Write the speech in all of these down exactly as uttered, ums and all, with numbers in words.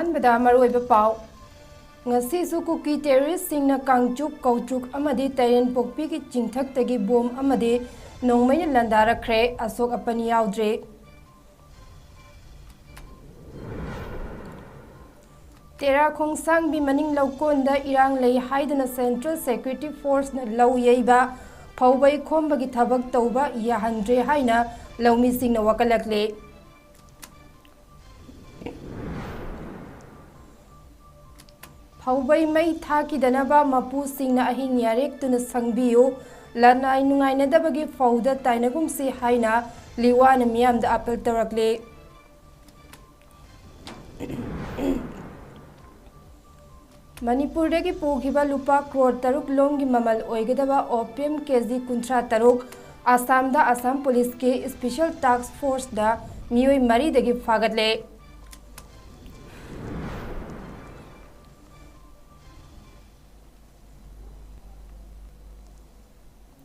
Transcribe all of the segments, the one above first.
ꯑꯍꯥꯟꯕꯗ ꯃꯔꯨꯑꯣꯏꯕ ꯄꯥꯎ꯫ ꯉꯁꯤꯁꯨ ꯀꯨꯀꯤ ꯇꯦꯔꯣꯔꯤꯁꯁꯤꯡꯅ ꯀꯥꯡꯆꯨꯞ, ꯀꯧꯇ꯭ꯔꯨꯛ ꯑꯃꯗꯤ ꯇꯩꯔꯦꯟꯄꯣꯛꯄꯤꯒꯤ ꯆꯤꯡꯊꯛꯇꯒꯤ ꯕꯣꯝ ꯑꯃꯗꯤ ꯅꯣꯡꯃꯩꯅ ꯂꯥꯟꯗꯥꯔꯛꯈ꯭ꯔꯦ꯫ ꯑꯁꯣꯛ ꯑꯄꯟ ꯌꯥꯎꯗ꯭ꯔꯦ꯫ ꯇꯦꯔꯥ ꯈꯣꯡꯁꯥꯡꯕꯤ ꯃꯅꯤꯡ ꯂꯧꯀꯣꯟꯗ ꯏꯔꯥꯡ ꯂꯩ ꯍꯥꯏꯗꯨꯅ Central Security Forceꯅ ꯂꯧ ꯌꯩꯕ, ꯐꯧꯕꯩ ꯈꯣꯝꯕꯒꯤ ꯊꯕꯛ ꯇꯧꯕ ꯌꯥꯍꯟꯗ꯭ꯔꯦ ꯍꯥꯏꯅ ꯂꯧꯃꯤꯁꯤꯡꯅ ꯋꯥꯀꯠꯂꯛꯂꯦ꯫ ꯐꯧꯕꯩ ꯃꯩ ꯊꯥꯈꯤꯗꯅꯕ ꯃꯄꯨꯁꯤꯡꯅ ꯑꯍꯤꯡ ꯌꯥꯔꯦꯛꯇꯨꯅ ꯁꯪꯕꯤꯌꯨ, ꯂꯅꯥꯏ ꯅꯨꯡꯉꯥꯏꯅꯗꯕꯒꯤ ꯐꯧꯗ ꯇꯥꯏꯅꯒꯨꯝꯁꯤ ꯍꯥꯏꯅ ꯂꯤꯋꯥꯅ ꯃꯤꯌꯥꯝꯗ ꯑꯥꯄꯤꯜ ꯇꯧꯔꯛꯂꯦ꯫ ꯃꯅꯤꯄꯨꯔꯗꯒꯤ ꯄꯨꯈꯤꯕ ꯂꯨꯄꯥ ꯀ꯭ꯔꯣꯔ ꯇꯔꯨꯛ ꯂꯣꯝꯒꯤ ꯃꯃꯜ ꯑꯣꯏꯒꯗꯕ opium ꯀꯦ ꯖꯤ ꯀꯨꯟꯊ꯭ꯔꯥ ꯇꯔꯨꯛ ꯑꯁꯥꯝꯗ ꯑꯁꯥꯝ ꯄꯨꯂꯤꯁꯀꯤ Special Task Forceꯅ ꯃꯤꯑꯣꯏ ꯃꯔꯤꯗꯒꯤ ꯐꯥꯒꯠꯂꯦ꯫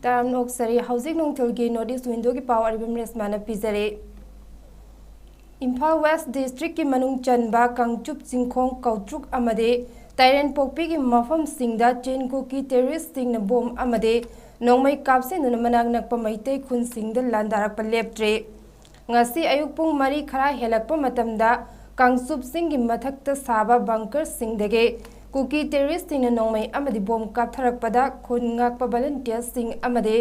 ꯇꯔꯥꯝꯅ ꯑꯣꯛꯆꯔꯤ꯫ ꯍꯧꯖꯤꯛ ꯅꯨꯡꯊꯤꯜꯒꯤ North East Windowꯒꯤ ꯄꯥꯎ ꯑꯔꯤꯕꯝ ꯔꯦꯁꯃꯥꯅ ꯄꯤꯖꯔꯦ꯫ ꯏꯝꯐꯥꯜ West Districtꯀꯤ ꯃꯅꯨꯡ ꯆꯟꯕ ꯀꯥꯡꯆꯨꯞ, ꯆꯤꯡꯈꯣꯡ, ꯀꯧꯇ꯭ꯔꯨꯛ ꯑꯃꯗꯤ ꯇꯥꯏꯔꯦꯟꯄꯣꯛꯄꯤꯒꯤ ꯃꯐꯝꯁꯤꯡꯗ ꯆꯤꯟ ꯀꯨꯀꯤ ꯇꯦꯔꯣꯔꯤꯁꯁꯤꯡꯅ ꯕꯣꯝ ꯑꯃꯗꯤ ꯅꯣꯡꯃꯩ ꯀꯥꯞꯁꯤꯟꯗꯨꯅ ꯃꯅꯥꯛ ꯅꯛꯄ ꯃꯩꯇꯩ ꯈꯨꯟꯁꯤꯡꯗ ꯂꯥꯟꯗꯥꯔꯛꯄ ꯂꯦꯞꯇ꯭ꯔꯦ꯫ ꯉꯁꯤ ꯑꯌꯨꯛ ꯄꯨꯡ ꯃꯔꯤ ꯈꯔ ꯍꯦꯜꯂꯛꯄ ꯃꯇꯝꯗ ꯀꯥꯡꯆꯨꯞꯁꯤꯡꯒꯤ ꯃꯊꯛꯇ ꯁꯥꯕ bunkerꯁꯤꯡꯗꯒꯤ ꯀꯨꯀꯤ ꯇꯦꯔꯣꯔꯤꯁꯁꯤꯡꯅ ꯅꯣꯡꯃꯩ ꯑꯃꯗꯤ ꯕꯣꯝ ꯀꯥꯞꯊꯔꯛꯄꯗ ꯈꯨꯟ ꯉꯥꯛꯄ volunteerꯁꯤꯡ ꯑꯃꯗꯤ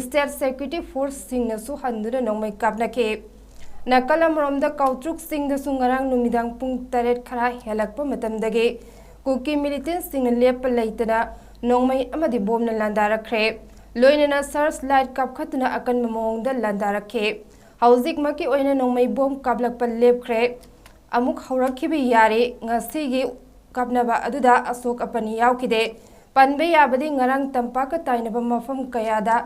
State Security Forceꯁꯤꯡꯅꯁꯨ ꯍꯟꯗꯨꯅ ꯅꯣꯡꯃꯩ ꯀꯥꯞꯅꯈꯤ꯫ ꯅꯥꯀꯜ ꯑꯃꯔꯣꯝꯗ ꯀꯥꯎꯇ꯭ꯔꯨꯛꯁꯤꯡꯗꯁꯨ ꯉꯔꯥꯡ ꯅꯨꯃꯤꯗꯥꯡ ꯄꯨꯡ ꯇꯔꯦꯠ ꯈꯔ ꯍꯦꯜꯂꯛꯄ ꯃꯇꯝꯗꯒꯤ ꯀꯨꯀꯤ militantꯁꯤꯡꯅ ꯂꯦꯞꯄ ꯂꯩꯇꯅ ꯅꯣꯡꯃꯩ ꯑꯃꯗꯤ ꯕꯣꯝꯅ ꯂꯥꯟꯗꯥꯔꯛꯈ꯭ꯔꯦ꯫ ꯂꯣꯏꯅꯅ search light ꯀꯥꯞꯈꯠꯇꯨꯅ ꯑꯀꯟꯕ ꯃꯑꯣꯡꯗ ꯂꯥꯟꯗꯥꯔꯛꯈꯤ꯫ ꯍꯧꯖꯤꯛꯃꯛꯀꯤ ꯑꯣꯏꯅ ꯅꯣꯡꯃꯩ ꯕꯣꯝ ꯀꯥꯞꯂꯛꯄ ꯂꯦꯞꯈ꯭ꯔꯦ꯫ ꯑꯃꯨꯛ ꯍꯧꯔꯛꯈꯤꯕ ꯌꯥꯔꯦ꯫ ꯉꯁꯤꯒꯤ ꯀꯥꯞꯅꯕ ꯑꯗꯨꯗ ꯑꯁꯣꯛ ꯑꯄꯟ ꯌꯥꯎꯈꯤꯗꯦ꯫ ꯄꯟꯕ ꯌꯥꯕꯗꯤ ꯉꯔꯥꯡ ꯇꯝꯄꯥꯛꯀ ꯇꯥꯏꯅꯕ ꯃꯐꯝ ꯀꯌꯥꯗ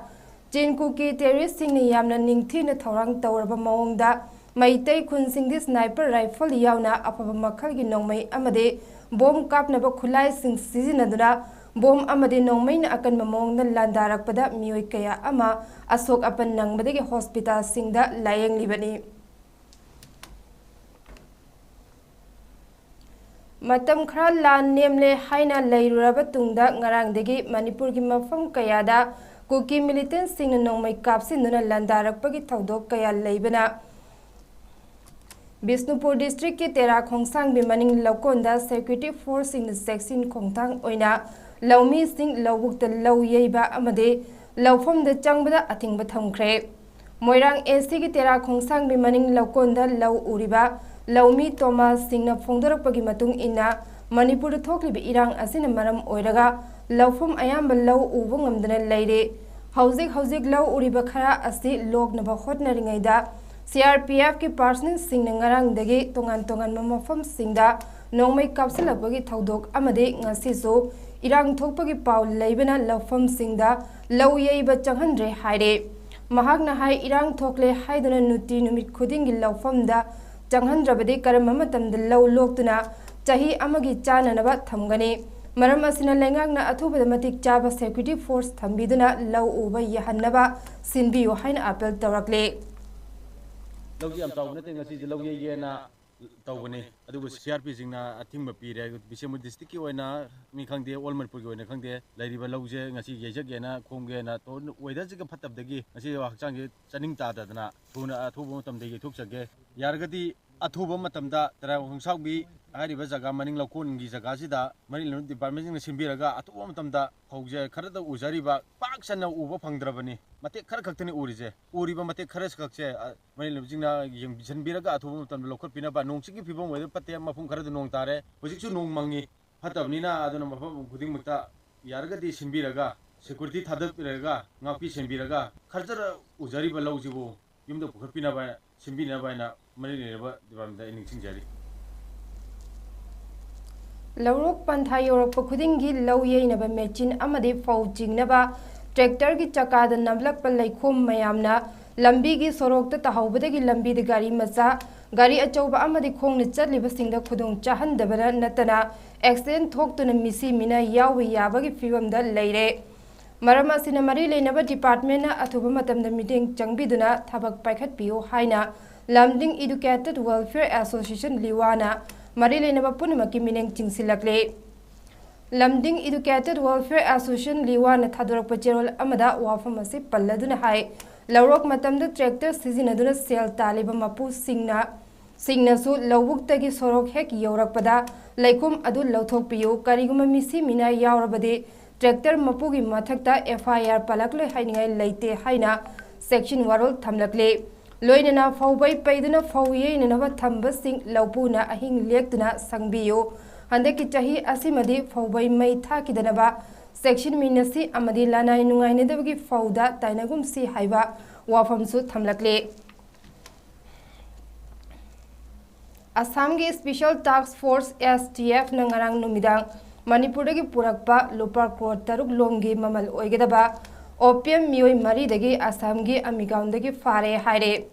ꯆꯤꯟ ꯀꯨꯀꯤ terroristꯁꯤꯡꯅ ꯌꯥꯝꯅ ꯅꯤꯡꯊꯤꯅ ꯊꯧꯔꯥꯡ ꯇꯧꯔꯕ ꯃꯑꯣꯡꯗ ꯃꯩꯇꯩ ꯈꯨꯟꯁꯤꯡꯗꯤ sniper rifle ꯌꯥꯎꯅ ꯑꯐꯕ ꯃꯈꯜꯒꯤ ꯅꯣꯡꯃꯩ ꯑꯃꯗꯤ ꯕꯣꯝ ꯀꯥꯞꯅꯕ ꯈꯨꯠꯂꯥꯏꯁꯤꯡ ꯁꯤꯖꯤꯟꯅꯗꯨꯅ ꯕꯣꯝ ꯑꯃꯗꯤ ꯅꯣꯡꯃꯩꯅ ꯑꯀꯟꯕ ꯃꯑꯣꯡꯗ ꯂꯥꯟꯗꯥꯔꯛꯄꯗ ꯃꯤꯑꯣꯏ ꯀꯌꯥ ꯑꯃ ꯑꯁꯣꯛ ꯑꯄꯟ ꯅꯪꯕꯗꯒꯤ hospitalꯁꯤꯡꯗ ꯂꯥꯌꯦꯡꯂꯤꯕꯅꯤ꯫ ꯃꯇꯝ ꯈꯔ ꯂꯥꯟ ꯅꯦꯝꯂꯦ ꯍꯥꯏꯅ ꯂꯩꯔꯨꯔꯕ ꯇꯨꯡꯗ ꯉꯔꯥꯡꯗꯒꯤ ꯃꯅꯤꯄꯨꯔꯒꯤ ꯃꯐꯝ ꯀꯌꯥꯗ ꯀꯨꯀꯤ ꯃꯤꯂꯤꯇꯦꯟꯁꯤꯡꯅ ꯅꯣꯡꯃꯩ ꯀꯥꯞꯁꯤꯟꯗꯨꯅ ꯂꯥꯟꯗꯥꯔꯛꯄꯒꯤ ꯊꯧꯗꯣꯛ ꯀꯌꯥ ꯂꯩꯕꯅ ꯕꯤꯁꯅꯨꯄꯨꯔ ꯗꯤꯁꯇ꯭ꯔꯤꯛꯀꯤ ꯇꯦꯔꯥ ꯈꯣꯡꯁꯥꯡꯕꯤ ꯃꯅꯤꯡ ꯂꯧꯀꯣꯟꯗ ꯁꯦꯀ꯭ꯌꯨꯔꯤꯇꯤ ꯐꯣꯔꯁꯁꯤꯡꯅ ꯆꯦꯛꯁꯤꯟ ꯈꯣꯡꯊꯥꯡ ꯑꯣꯏꯅ ꯂꯧꯃꯤꯁꯤꯡ ꯂꯧꯕꯨꯛꯇ ꯂꯧ ꯌꯩꯕ ꯑꯃꯗꯤ ꯂꯧꯐꯝꯗ ꯆꯪꯕꯗ ꯑꯊꯤꯡꯕ ꯊꯝꯈ꯭ꯔꯦ꯫ ꯃꯣꯏꯔꯥꯡ ꯑꯦ ꯁꯤꯒꯤ ꯇꯦꯔꯥ ꯈꯣꯡꯁꯥꯡꯕꯤ ꯃꯅꯤꯡ ꯂꯧꯀꯣꯟꯗ ꯂꯧ ꯎꯔꯤꯕ ꯂꯧꯃꯤ ꯇꯣꯃꯥꯁ ꯁꯤꯡꯅ ꯐꯣꯡꯗꯣꯔꯛꯄꯒꯤ ꯃꯇꯨꯡ ꯏꯟꯅ, ꯃꯅꯤꯄꯨꯔꯗ ꯊꯣꯛꯂꯤꯕ ꯏꯔꯥꯡ ꯑꯁꯤꯅ ꯃꯔꯝ ꯑꯣꯏꯔꯒ ꯂꯧꯐꯝ ꯑꯌꯥꯝꯕ ꯂꯧ ꯎꯕ ꯉꯝꯗꯅ ꯂꯩꯔꯦ꯫ ꯍꯧꯖꯤꯛ ꯍꯧꯖꯤꯛ ꯂꯧ ꯎꯔꯤꯕ ꯈꯔ ꯑꯁꯤ ꯂꯣꯛꯅꯕ ꯍꯣꯠꯅꯔꯤꯉꯩꯗ, ꯁꯤ ꯑꯥꯔ ꯄꯤ ꯑꯦꯐꯀꯤ ꯄꯥꯔꯁꯅꯦꯜꯁꯤꯡꯅ ꯉꯔꯥꯡꯗꯒꯤ ꯇꯣꯉꯥꯟ ꯇꯣꯉꯥꯟꯕ ꯃꯐꯝꯁꯤꯡꯗ ꯅꯣꯡꯃꯩ ꯀꯥꯞꯁꯤꯜꯂꯛꯄꯒꯤ ꯊꯧꯗꯣꯛ ꯑꯃꯗꯤ ꯉꯁꯤꯁꯨ ꯏꯔꯥꯡ ꯊꯣꯛꯄꯒꯤ ꯄꯥꯎ ꯂꯩꯕꯅ ꯂꯧꯐꯝꯁꯤꯡꯗ ꯂꯧ ꯌꯩꯕ ꯆꯪꯍꯟꯗ꯭ꯔꯦ ꯍꯥꯏꯔꯦ꯫ ꯃꯍꯥꯛꯅ ꯍꯥꯏ, ꯏꯔꯥꯡ ꯊꯣꯛꯂꯦ ꯍꯥꯏꯗꯨꯅ ꯅꯨꯡꯇꯤ ꯅꯨꯃꯤꯠ ꯈꯨꯗꯤꯡꯒꯤ ꯂꯧꯐꯝꯗ ꯆꯪꯍꯟꯗ꯭ꯔꯕꯗꯤ ꯀꯔꯝꯕ ꯃꯇꯝꯗ ꯂꯧ ꯂꯣꯛꯇꯨꯅ ꯆꯍꯤ ꯑꯃꯒꯤ ꯆꯥꯅꯅꯕ ꯊꯝꯒꯅꯤ? ꯃꯔꯝ ꯑꯁꯤꯅ ꯂꯩꯉꯥꯛꯅ ꯑꯊꯨꯕꯗ ꯃꯇꯤꯛ ꯆꯥꯕ ꯁꯦꯀ꯭ꯌꯨꯔꯤꯇꯤ ꯐꯣꯔꯁ ꯊꯝꯕꯤꯗꯨꯅ ꯂꯧ ꯎꯕ ꯌꯥꯍꯟꯅꯕ ꯁꯤꯟꯕꯤꯌꯨ ꯍꯥꯏꯅ ꯑꯥꯄꯤꯜ ꯇꯧꯔꯛꯂꯦ꯫ ꯂꯧꯁꯤ ꯌꯥꯝ ꯆꯥꯎꯕ ꯅꯠꯇꯦ, ꯉꯁꯤꯁꯦ ꯂꯧ ꯌꯩꯒꯦꯅ ꯇꯧꯕꯅꯤ꯫ ꯑꯗꯨꯕꯨ ꯁꯤ ꯑꯥꯔ ꯄꯤꯁꯤꯡꯅ ꯑꯊꯤꯡꯕ ꯄꯤꯔꯦ꯫ ꯕꯤꯁꯦꯝꯄꯨꯔ ꯗꯤꯁꯇ꯭ꯔꯤꯛꯀꯤ ꯑꯣꯏꯅ ꯃꯤ ꯈꯪꯗꯦ, ꯑꯣꯜ ꯃꯅꯤꯄꯨꯔꯒꯤ ꯑꯣꯏꯅ ꯈꯪꯗꯦ, ꯂꯩꯔꯤꯕ ꯂꯧꯁꯦ ꯉꯁꯤ ꯌꯩꯖꯒꯦꯅ, ꯈꯣꯝꯒꯦꯅ ꯇꯧ-, ꯋꯦꯗꯔꯁꯤꯒ ꯐꯠꯇꯕꯗꯒꯤ ꯉꯁꯤ ꯍꯛꯆꯥꯡꯁꯦ ꯆꯥꯅꯤꯡ ꯇꯥꯗꯗꯅ ꯊꯨꯅ ꯑꯊꯨꯕ ꯃꯇꯝꯗ ꯌꯩꯊꯣꯛꯆꯒꯦ꯫ ꯌꯥꯔꯒꯗꯤ ꯑꯊꯨꯕ ꯃꯇꯝꯗ ꯇꯦꯔꯥ ꯈꯣꯡꯁꯥꯡꯕꯤ ꯍꯥꯏꯔꯤꯕ ꯖꯒꯥ ꯃꯅꯤꯡ ꯂꯧꯀꯣꯟꯒꯤ ꯖꯒꯥꯁꯤꯗ ꯃꯔꯤ ꯂꯩꯅꯕ ꯗꯤꯄꯥꯔꯠꯃꯦꯟꯁꯤꯡꯅ ꯁꯤꯟꯕꯤꯔꯒ ꯑꯊꯨꯕ ꯃꯇꯝꯗ ꯐꯧꯁꯦ ꯈꯔꯗ ꯎꯖꯔꯤꯕ ꯄꯥꯛ ꯁꯟꯅ ꯎꯕ ꯐꯪꯗ꯭ꯔꯕꯅꯤ꯫ ꯃꯇꯦꯛ ꯈꯔ ꯈꯛꯇꯅꯤ ꯎꯔꯤꯁꯦ꯫ ꯎꯔꯤꯕ ꯃꯇꯦꯛ ꯈꯔ ꯈꯛꯁꯦ, ꯑ, ꯃꯔꯤ ꯂꯩꯅꯕꯁꯤꯡꯅ ꯌꯦꯡꯁꯤꯟꯕꯤꯔꯒ ꯑꯊꯨꯕ ꯃꯇꯝꯗ ꯂꯧꯈꯠꯄꯤꯅꯕ꯫ ꯅꯣꯡ ꯆꯤꯡꯒꯤ ꯐꯤꯕꯝ weather ꯐꯠꯇꯦ, ꯃꯐꯝ ꯈꯔꯗ ꯅꯣꯡ ꯇꯥꯔꯦ, ꯍꯧꯖꯤꯛꯁꯨ ꯅꯣꯡ ꯃꯪꯉꯤ꯫ ꯐꯠꯇꯕꯅꯤꯅ ꯑꯗꯨꯅ ꯃꯐꯝ ꯈꯨꯗꯤꯡꯃꯛꯇ ꯌꯥꯔꯒꯗꯤ ꯁꯤꯟꯕꯤꯔꯒ ꯁꯦꯀ꯭ꯌꯨꯔꯤꯇꯤ ꯊꯥꯗꯕꯤꯔꯒ ꯉꯥꯛꯄꯤ ꯁꯦꯟꯕꯤꯔꯒ ꯈꯔ ꯎꯖꯔꯤꯕ ꯂꯧꯁꯤꯕꯨ ꯌꯨꯝꯗ ꯄꯨꯈꯠꯄꯤꯅꯕ ꯁꯤꯟꯕꯤꯅꯕ ꯍꯥꯏꯅ ꯃꯔꯤ ꯂꯩꯅꯕ ꯗꯤꯄꯥꯔꯠꯃꯦꯟꯗ ꯑꯩ ꯅꯤꯡꯁꯤꯡꯖꯔꯤ꯫ ꯂꯧꯔꯣꯛ ꯄꯟꯊꯥ ꯌꯧꯔꯛꯄ ꯈꯨꯗꯤꯡꯒꯤ ꯂꯧ ꯌꯩꯅꯕ ꯃꯦꯆꯤꯟ ꯑꯃꯗꯤ ꯐꯧ ꯆꯤꯡꯅꯕ ꯇ꯭ꯔꯦꯛꯇꯔꯒꯤ ꯆꯀꯥꯗ ꯅꯝꯂꯛꯄ ꯂꯩꯈꯣꯝ ꯃꯌꯥꯝꯅ ꯂꯝꯕꯤꯒꯤ ꯁꯣꯔꯣꯛꯇ ꯇꯥꯍꯧꯕꯗꯒꯤ ꯂꯝꯕꯤꯗ ꯒꯥꯔꯤ ꯃꯆꯥ, ꯒꯥꯔꯤ ꯑꯆꯧꯕ ꯑꯃꯗꯤ ꯈꯣꯡꯅ ꯆꯠꯂꯤꯕꯁꯤꯡꯗ ꯈꯨꯗꯣꯡ ꯆꯥꯍꯟꯗꯕꯅ ꯅꯠꯇꯅ ꯑꯦꯛꯁꯤꯗꯦꯟ ꯊꯣꯛꯇꯨꯅ ꯃꯤꯁꯤ ꯃꯤꯅ ꯌꯥꯎꯕ ꯌꯥꯕꯒꯤ ꯐꯤꯕꯝꯗ ꯂꯩꯔꯦ꯫ ꯃꯔꯝ ꯑꯁꯤꯅ ꯃꯔꯤ ꯂꯩꯅꯕ ꯗꯤꯄꯥꯔꯠꯃꯦꯟꯅ ꯑꯊꯨꯕ ꯃꯇꯝꯗ ꯃꯤꯠꯌꯦꯡ ꯆꯪꯕꯤꯗꯨꯅ ꯊꯕꯛ ꯄꯥꯏꯈꯠꯄꯤꯌꯨ ꯍꯥꯏꯅ ꯂꯝꯗꯤꯡ ꯏꯗꯨꯀꯦꯇꯦꯗ ꯋꯦꯜꯐꯤꯌꯔ ꯑꯦꯁꯣꯁꯤꯌꯦꯁꯟ ꯂꯤꯋꯥꯅ ꯃꯔꯤ ꯂꯩꯅꯕ ꯄꯨꯝꯅꯃꯛꯀꯤ ꯃꯤꯠꯌꯦꯡ ꯆꯤꯡꯁꯤꯜꯂꯛꯂꯤ꯫ ꯂꯝꯗꯤꯡ Educated Welfare Association ꯂꯤꯋꯥꯅ ꯊꯥꯗꯣꯔꯛꯄ ꯆꯦꯔꯣꯜ ꯑꯃꯗ ꯋꯥꯐꯝ ꯑꯁꯤ ꯄꯜꯂꯗꯨꯅ ꯍꯥꯏ, ꯂꯧꯔꯣꯛ ꯃꯇꯝꯗ tractor ꯁꯤꯖꯤꯟꯅꯗꯨꯅ ꯁꯦꯜ ꯇꯥꯜꯂꯤꯕ ꯃꯄꯨꯁꯤꯡꯅ, ꯁꯤꯡꯅꯁꯨ ꯂꯧꯕꯨꯛꯇꯒꯤ ꯁꯣꯔꯣꯛ ꯍꯦꯛ ꯌꯧꯔꯛꯄꯗ ꯂꯩꯈꯣꯝ ꯑꯗꯨ ꯂꯧꯊꯣꯛꯄꯤꯌꯨ, ꯀꯔꯤꯒꯨꯝꯕ ꯃꯤꯁꯤ ꯃꯤꯅꯥ ꯌꯥꯎꯔꯕꯗꯤ tractor ꯃꯄꯨꯒꯤ ꯃꯊꯛꯇ F I R ꯄꯥꯜꯂꯛꯂꯣꯏ ꯍꯥꯏꯅꯤꯡꯉꯥꯏ ꯂꯩꯇꯦ ꯍꯥꯏꯅ ꯆꯦꯛꯁꯤꯟ ꯋꯥꯔꯣꯜ ꯊꯝꯂꯛꯂꯤ꯫ ꯂꯣꯏꯅꯅ ꯐꯧꯕꯩ ꯄꯩꯗꯨꯅ ꯐꯧ ꯌꯩꯅꯅꯕ ꯊꯝꯕꯁꯤꯡ ꯂꯧꯄꯨꯅ ꯑꯍꯤꯡ ꯂꯦꯛꯇꯨꯅ ꯁꯪꯕꯤꯌꯨ꯫ ꯍꯟꯗꯛꯀꯤ ꯆꯍꯤ ꯑꯁꯤꯃꯗꯤ ꯐꯧꯕꯩ ꯃꯩ ꯊꯥꯈꯤꯗꯅꯕ ꯆꯦꯛꯁꯤꯟꯃꯤꯟꯅꯁꯤ ꯑꯃꯗꯤ ꯂꯅꯥꯏ ꯅꯨꯡꯉꯥꯏꯅꯗꯕꯒꯤ ꯐꯧꯗ ꯇꯥꯏꯅꯒꯨꯝꯁꯤ ꯍꯥꯏꯕ ꯋꯥꯐꯝꯁꯨ ꯊꯝꯂꯛꯂꯤ꯫ ꯑꯁꯥꯝꯒꯤ Special Task Force, S T F ꯅ ꯉꯔꯥꯡ ꯅꯨꯃꯤꯗꯥꯡ ꯃꯅꯤꯄꯨꯔꯗꯒꯤ ꯄꯨꯔꯛꯄ ꯂꯨꯄꯥ ꯀ꯭ꯔꯣꯔ ꯇꯔꯨꯛ ꯂꯣꯝꯒꯤ ꯃꯃꯜ ꯑꯣꯏꯒꯗꯕ opium ꯃꯤꯑꯣꯏ ꯃꯔꯤꯗꯒꯤ ꯑꯁꯥꯝꯒꯤ ꯑꯃꯤꯒꯥꯎꯟꯗꯒꯤ ꯐꯥꯔꯦ ꯍꯥꯏꯔꯦ꯫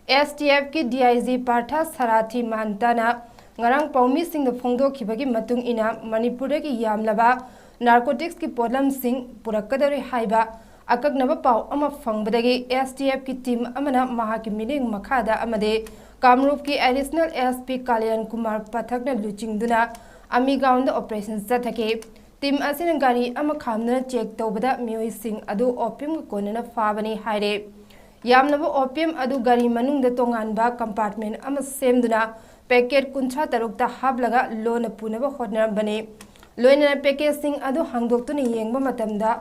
S T F ꯀꯤ D I G ꯄꯥꯔꯊ ꯁꯥꯔꯥꯊꯤ ꯃꯍꯟꯇꯅ ꯉꯔꯥꯡ ꯄꯥꯎꯃꯤꯁꯤꯡꯗ ꯐꯣꯡꯗꯣꯛꯈꯤꯕꯒꯤ ꯃꯇꯨꯡ ꯏꯟꯅ, ꯃꯅꯤꯄꯨꯔꯗꯒꯤ ꯌꯥꯝꯂꯕ narcotics ꯀꯤ ꯄꯣꯠꯂꯝꯁꯤꯡ ꯄꯨꯔꯛꯀꯗꯧꯔꯤ ꯍꯥꯏꯕ ꯑꯀꯛꯅꯕ ꯄꯥꯎ ꯑꯃ ꯐꯪꯕꯗꯒꯤ S T F ꯀꯤ team ꯑꯃꯅ ꯃꯍꯥꯛꯀꯤ ꯃꯤꯠꯌꯦꯡ ꯃꯈꯥꯗ ꯑꯃꯗꯤ ꯀꯥꯃꯔꯨꯞꯀꯤ Additional S P ꯀꯥꯂꯤꯌꯥꯟ ꯀꯨꯃꯥꯔ ꯄꯊꯛꯅ ꯂꯨꯆꯤꯡꯗꯨꯅ ꯑꯃꯤꯒꯥꯎꯟꯗ operation ꯆꯠꯊꯈꯤ꯫ Team ꯑꯁꯤꯅ ꯒꯥꯔꯤ ꯑꯃ ꯈꯥꯝꯗꯨꯅ check ꯇꯧꯕꯗ ꯃꯤꯑꯣꯏꯁꯤꯡ ꯑꯗꯨ opium ꯒ ꯀꯣꯟꯅꯅ ꯐꯥꯕꯅꯤ ꯍꯥꯏꯔꯦ꯫ ꯌꯥꯝꯂꯕ opium ꯑꯗꯨ ꯒꯥꯔꯤ ꯃꯅꯨꯡꯗ ꯇꯣꯉꯥꯟꯕ compartment ꯑꯃ ꯁꯦꯝꯗꯨꯅ packet ꯀꯨꯟꯊ꯭ꯔꯥ ꯇꯔꯨꯛꯇ ꯍꯥꯞꯂꯒ ꯂꯣꯟꯅ ꯄꯨꯅꯕ ꯍꯣꯠꯅꯔꯝꯕꯅꯤ꯫ ꯂꯣꯏꯅꯅ packet ꯁꯤꯡ ꯑꯗꯨ ꯍꯥꯡꯗꯣꯛꯇꯨꯅ ꯌꯦꯡꯕ ꯃꯇꯝꯗ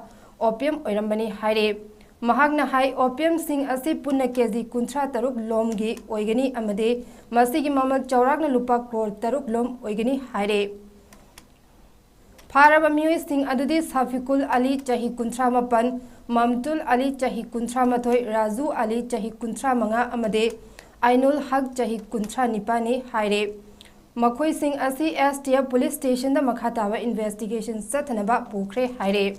opium ꯑꯣꯏꯔꯝꯕꯅꯤ ꯍꯥꯏꯔꯦ꯫ ꯃꯍꯥꯛꯅ ꯍꯥꯏ, opium ꯁꯤꯡ ꯑꯁꯤ ꯄꯨꯟꯅ K G ꯀꯨꯟꯊ꯭ꯔꯥ ꯇꯔꯨꯛ ꯂꯣꯝꯒꯤ ꯑꯣꯏꯒꯅꯤ ꯑꯃꯗꯤ ꯃꯁꯤꯒꯤ ꯃꯃꯜ ꯆꯥꯎꯔꯥꯛꯅ ꯂꯨꯄꯥ ꯀ꯭ꯔꯣꯔ ꯇꯔꯨꯛ ꯂꯣꯝ ꯑꯣꯏꯒꯅꯤ ꯍꯥꯏꯔꯦ꯫ ꯐꯥꯔꯕ ꯃꯤꯑꯣꯏꯁꯤꯡ ꯑꯗꯨꯗꯤ ꯁꯥꯐꯤꯀꯨꯜ ꯑꯂꯤ, ꯆꯍꯤ ꯀꯨꯟꯊ꯭ꯔꯥ ꯃꯥꯄꯟ, ꯃꯝꯇꯨꯜ ꯑꯂꯤ, ꯆꯍꯤ ꯀꯨꯟꯊ꯭ꯔꯥ ꯃꯥꯊꯣꯏ, ꯔꯥꯖꯨ ꯑꯂꯤ, ꯆꯍꯤ ꯀꯨꯟꯊ꯭ꯔꯥ ꯃꯉꯥ ꯑꯃꯗꯤ ꯑꯥꯏꯅꯨꯜ ꯍꯛ, ꯆꯍꯤ ꯀꯨꯟꯊ꯭ꯔꯥ ꯅꯤꯄꯥꯟꯅꯤ ꯍꯥꯏꯔꯦ꯫ ꯃꯈꯣꯏꯁꯤꯡ ꯑꯁꯤ S T F police station ꯗ ꯃꯈꯥ ꯇꯥꯕ investigation ꯆꯠꯊꯅꯕ ꯄꯨꯈ꯭ꯔꯦ ꯍꯥꯏꯔꯦ꯫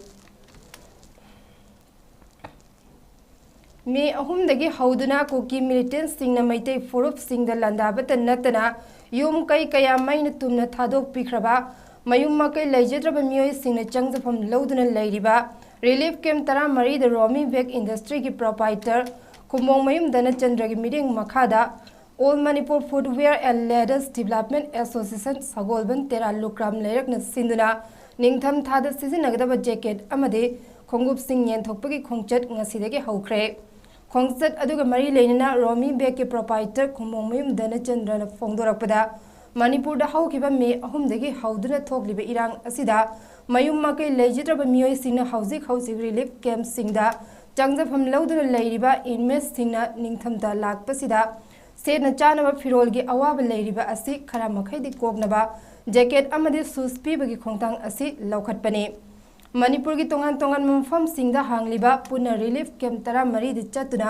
ꯃꯦ ꯑꯍꯨꯝꯗꯒꯤ ꯍꯧꯗꯨꯅ ꯀꯨꯀꯤ militant ꯁꯤꯡꯅ ꯃꯩꯇꯩ ꯐꯨꯔꯨꯞꯁꯤꯡꯗ ꯂꯥꯟꯗꯥꯕꯇ ꯅꯠꯇꯅ ꯌꯨꯝ ꯀꯩ ꯀꯌꯥ ꯃꯩꯅ ꯇꯨꯝꯅ ꯊꯥꯗꯣꯛꯄꯤꯈ꯭ꯔꯕ, ꯃꯌꯨꯝ ꯃꯀꯩ ꯂꯩꯖꯗ꯭ꯔꯕ ꯃꯤꯑꯣꯏꯁꯤꯡꯅ ꯆꯪꯖꯐꯝ ꯂꯧꯗꯨꯅ ꯂꯩꯔꯤꯕ relief camp ꯇꯔꯥꯃꯔꯤꯗ ꯔꯣꯃꯤ ꯕꯦꯛ industry ꯒꯤ proprietor ꯈꯨꯝꯕꯣꯡꯃꯌꯨꯝ ꯙꯅꯆꯟꯗ꯭ꯔꯒꯤ ꯃꯤꯠꯌꯦꯡ ꯃꯈꯥꯗ All Manipur Footwear and Leathers Development Association ꯁꯒꯣꯜꯕꯟ ꯇꯦꯔꯥ ꯂꯨꯀ꯭ꯔꯥꯝ ꯂꯩꯔꯛꯅ ꯁꯤꯟꯗꯨꯅ ꯅꯤꯡꯊꯝ ꯊꯥꯗ ꯁꯤꯖꯤꯟꯅꯒꯗꯕ ꯖꯦꯀꯦꯠ ꯑꯃꯗꯤ ꯈꯣꯡꯎꯞꯁꯤꯡ ꯌꯦꯟꯊꯣꯛꯄꯒꯤ ꯈꯣꯡꯆꯠ ꯉꯁꯤꯗꯒꯤ ꯍꯧꯈ꯭ꯔꯦ꯫ ꯈꯣꯡꯆꯠ ꯑꯗꯨꯒ ꯃꯔꯤ ꯂꯩꯅꯅ ꯔꯣꯃꯤ ꯕꯦꯒꯀꯤ ꯄ꯭ꯔꯣꯄꯥꯏꯇꯔ ꯈꯨꯃꯣꯡꯃꯌꯨꯝ ꯙꯅꯆꯟꯗ꯭ꯔꯅ ꯐꯣꯡꯗꯣꯔꯛꯄꯗ, ꯃꯅꯤꯄꯨꯔꯗ ꯍꯧꯈꯤꯕ ꯃꯦ ꯑꯍꯨꯝꯗꯒꯤ ꯍꯧꯗꯨꯅ ꯊꯣꯛꯂꯤꯕ ꯏꯔꯥꯡ ꯑꯁꯤꯗ ꯃꯌꯨꯝ ꯃꯀꯩ ꯂꯩꯖꯗ꯭ꯔꯕ ꯃꯤꯑꯣꯏꯁꯤꯡꯅ ꯍꯧꯖꯤꯛ ꯍꯧꯖꯤꯛ ꯔꯤꯂꯤꯐ ꯀꯦꯝꯞꯁꯤꯡꯗ ꯆꯪꯖꯐꯝ ꯂꯧꯗꯨꯅ ꯂꯩꯔꯤꯕ ꯏꯟꯃꯦꯠꯁꯤꯡꯅ ꯅꯤꯡꯊꯝꯊꯥ ꯂꯥꯛꯄꯁꯤꯗ ꯁꯦꯠꯅ ꯆꯥꯅꯕ ꯐꯤꯔꯣꯜꯒꯤ ꯑꯋꯥꯕ ꯂꯩꯔꯤꯕ ꯑꯁꯤ ꯈꯔ ꯃꯈꯩꯗꯤ ꯀꯣꯛꯅꯕ ꯖꯦꯀꯦꯠ ꯑꯃꯗꯤ ꯁꯨꯁ ꯄꯤꯕꯒꯤ ꯈꯣꯡꯊꯥꯡ ꯑꯁꯤ ꯂꯧꯈꯠꯄꯅꯤ꯫ ꯃꯅꯤꯄꯨꯔꯒꯤ ꯇꯣꯉꯥꯟ ꯇꯣꯉꯥꯟꯕ ꯃꯐꯝꯁꯤꯡꯗ ꯍꯥꯡꯂꯤꯕ ꯄꯨꯟꯅ ꯔꯤꯂꯤꯐ ꯀꯦꯝꯞ ꯇꯔꯥꯃꯔꯤꯗ ꯆꯠꯇꯨꯅ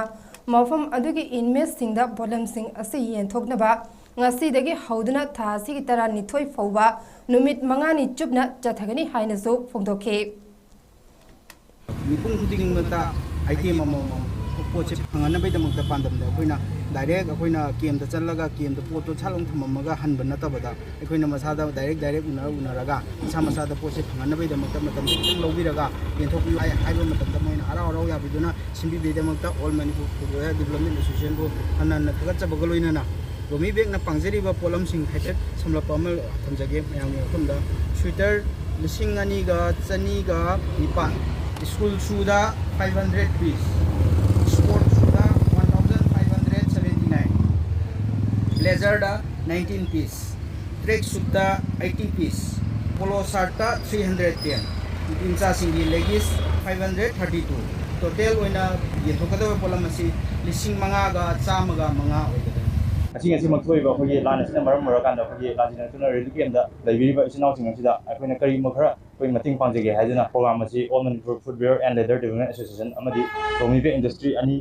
ꯃꯐꯝ ꯑꯗꯨꯒꯤ ꯏꯟꯃꯦꯠꯁꯤꯡꯗ ꯄꯣꯠꯂꯝꯁꯤꯡ ꯑꯁꯤ ꯌꯦꯟꯊꯣꯛꯅꯕ ꯉꯁꯤꯗꯒꯤ ꯍꯧꯗꯨꯅ ꯊꯥ ꯑꯁꯤꯒꯤ ꯇꯔꯥꯅꯤꯊꯣꯏ ꯐꯥꯎꯕ ꯅꯨꯃꯤꯠ ꯃꯉꯥꯅꯤ ꯆꯨꯞꯅ ꯆꯠꯊꯒꯅꯤ ꯍꯥꯏꯅꯁꯨ ꯐꯣꯡꯗꯣꯛꯈꯤ꯫ ꯃꯤꯄꯨꯝ ꯈꯨꯗꯤꯡꯃꯛꯇ ꯑꯥꯏꯇꯦꯝ ꯑꯃꯃꯝ ꯄꯣꯠꯁꯦ ꯐꯪꯍꯟꯅꯕꯒꯤꯗꯃꯛꯇ ꯄꯥꯟꯗꯝꯗ ꯑꯩꯈꯣꯏꯅ ꯗꯥꯏꯔꯦꯛ ꯑꯩꯈꯣꯏꯅ ꯀꯦꯝꯗ ꯆꯠꯂꯒ ꯀꯦꯝꯗ ꯄꯣꯠꯇꯣ ꯁꯠ ꯂꯥꯎꯅ ꯊꯝꯃꯝꯃꯒ ꯍꯟꯕ ꯅꯠꯇꯕꯗ, ꯑꯩꯈꯣꯏꯅ ꯃꯁꯥꯗ ꯗꯥꯏꯔꯦꯛ ꯗꯥꯏꯔꯦꯛ ꯎꯅꯔ ꯎꯅꯔꯒ ꯃꯁꯥ ꯃꯁꯥꯗ ꯄꯣꯠꯁꯦ ꯐꯪꯍꯟꯅꯕꯒꯤꯗꯃꯛꯇ ꯃꯇꯝꯁꯦ ꯈꯤꯇꯪ ꯂꯧꯕꯤꯔꯒ ꯌꯦꯟꯊꯣꯛꯄꯤꯌꯨ ꯍꯥꯏ ꯍꯥꯏꯕ ꯃꯇꯝꯗ ꯃꯣꯏꯅ ꯍꯔꯥꯎ ꯍꯔꯥꯎ ꯌꯥꯕꯤꯗꯨꯅ ꯁꯤꯟꯕꯤꯕꯒꯤꯗꯃꯛꯇ All Manipur Footwear Development Association ꯕꯨ ꯍꯟꯅ ꯍꯟꯅ ꯊꯥꯒꯠꯆꯕꯒ ꯂꯣꯏꯅꯅ ꯔꯣꯃꯤ ꯕꯦꯒꯅ ꯄꯥꯡꯖꯔꯤꯕ ꯄꯣꯠꯂꯝꯁꯤꯡ ꯍꯥꯏꯐꯦꯠ ꯁꯝꯂꯞꯄ ꯑꯃ ꯊꯝꯖꯒꯦ ꯃꯌꯥꯝꯒꯤ ꯃꯐꯝꯗ꯫ ꯁ꯭ꯋꯦꯇꯔ ꯂꯤꯁꯤꯡ ꯑꯅꯤꯒ ꯆꯅꯤꯒ ꯅꯤꯄꯥꯟ, ꯁ꯭ꯀꯨꯜ ꯁꯨꯗ five hundred piece, sport suit one thousand five hundred seventy nine, ꯕ꯭ꯂꯦꯖꯔꯗ nineteen piece, ꯇ꯭ꯔꯦꯛ ꯁꯨꯠꯇ eighty piece, ꯄꯣꯂꯣ ꯁꯥꯔꯠꯇ three hundred ten, ꯅꯨꯄꯤ ꯃꯆꯥꯁꯤꯡꯒꯤ leggings five hundred thirty two꯫ Total ꯑꯣꯏꯅ ꯌꯦꯟꯊꯣꯛꯀꯗꯕ ꯄꯣꯠꯂꯝ ꯑꯁꯤ ꯂꯤꯁꯤꯡ ꯃꯉꯥꯒ ꯆꯥꯝꯃꯒ ꯃꯉꯥ ꯑꯣꯏꯒꯗꯕꯅꯤ꯫ ꯉꯁꯤ ꯉꯁꯤꯃꯛ ꯊꯣꯛꯏꯕ ꯑꯩꯈꯣꯏꯒꯤ ꯂꯥꯟ ꯑꯁꯤꯅ ꯃꯔꯝ ꯑꯣꯏꯔꯀꯥꯟꯗ ꯑꯩꯈꯣꯏꯒꯤ ꯂꯥꯟꯖꯦꯟꯅꯗꯨꯅ ꯔꯤꯂꯤꯐ ꯀꯦꯝꯗ ꯂꯩꯕꯤꯔꯤꯕ ꯏꯆꯤꯟ ꯏꯅꯥꯎꯁꯤꯡ ꯑꯁꯤꯗ ꯑꯩꯈꯣꯏꯅ ꯀꯔꯤꯒꯨꯝꯕ ꯈꯔ ꯑꯩꯈꯣꯏ ꯃꯇꯦꯡ ꯄꯥꯡꯖꯒꯦ ꯍꯥꯏꯗꯨꯅ ꯄ꯭ꯔꯣꯒ꯭ꯔꯥꯝ ꯑꯁꯤ All Manipur Footwear and Leather Development Association ꯑꯃꯗꯤ ꯔꯣꯃꯤ ꯕꯦꯒ ꯏꯟꯗꯁꯇ꯭ꯔꯤ ꯑꯅꯤ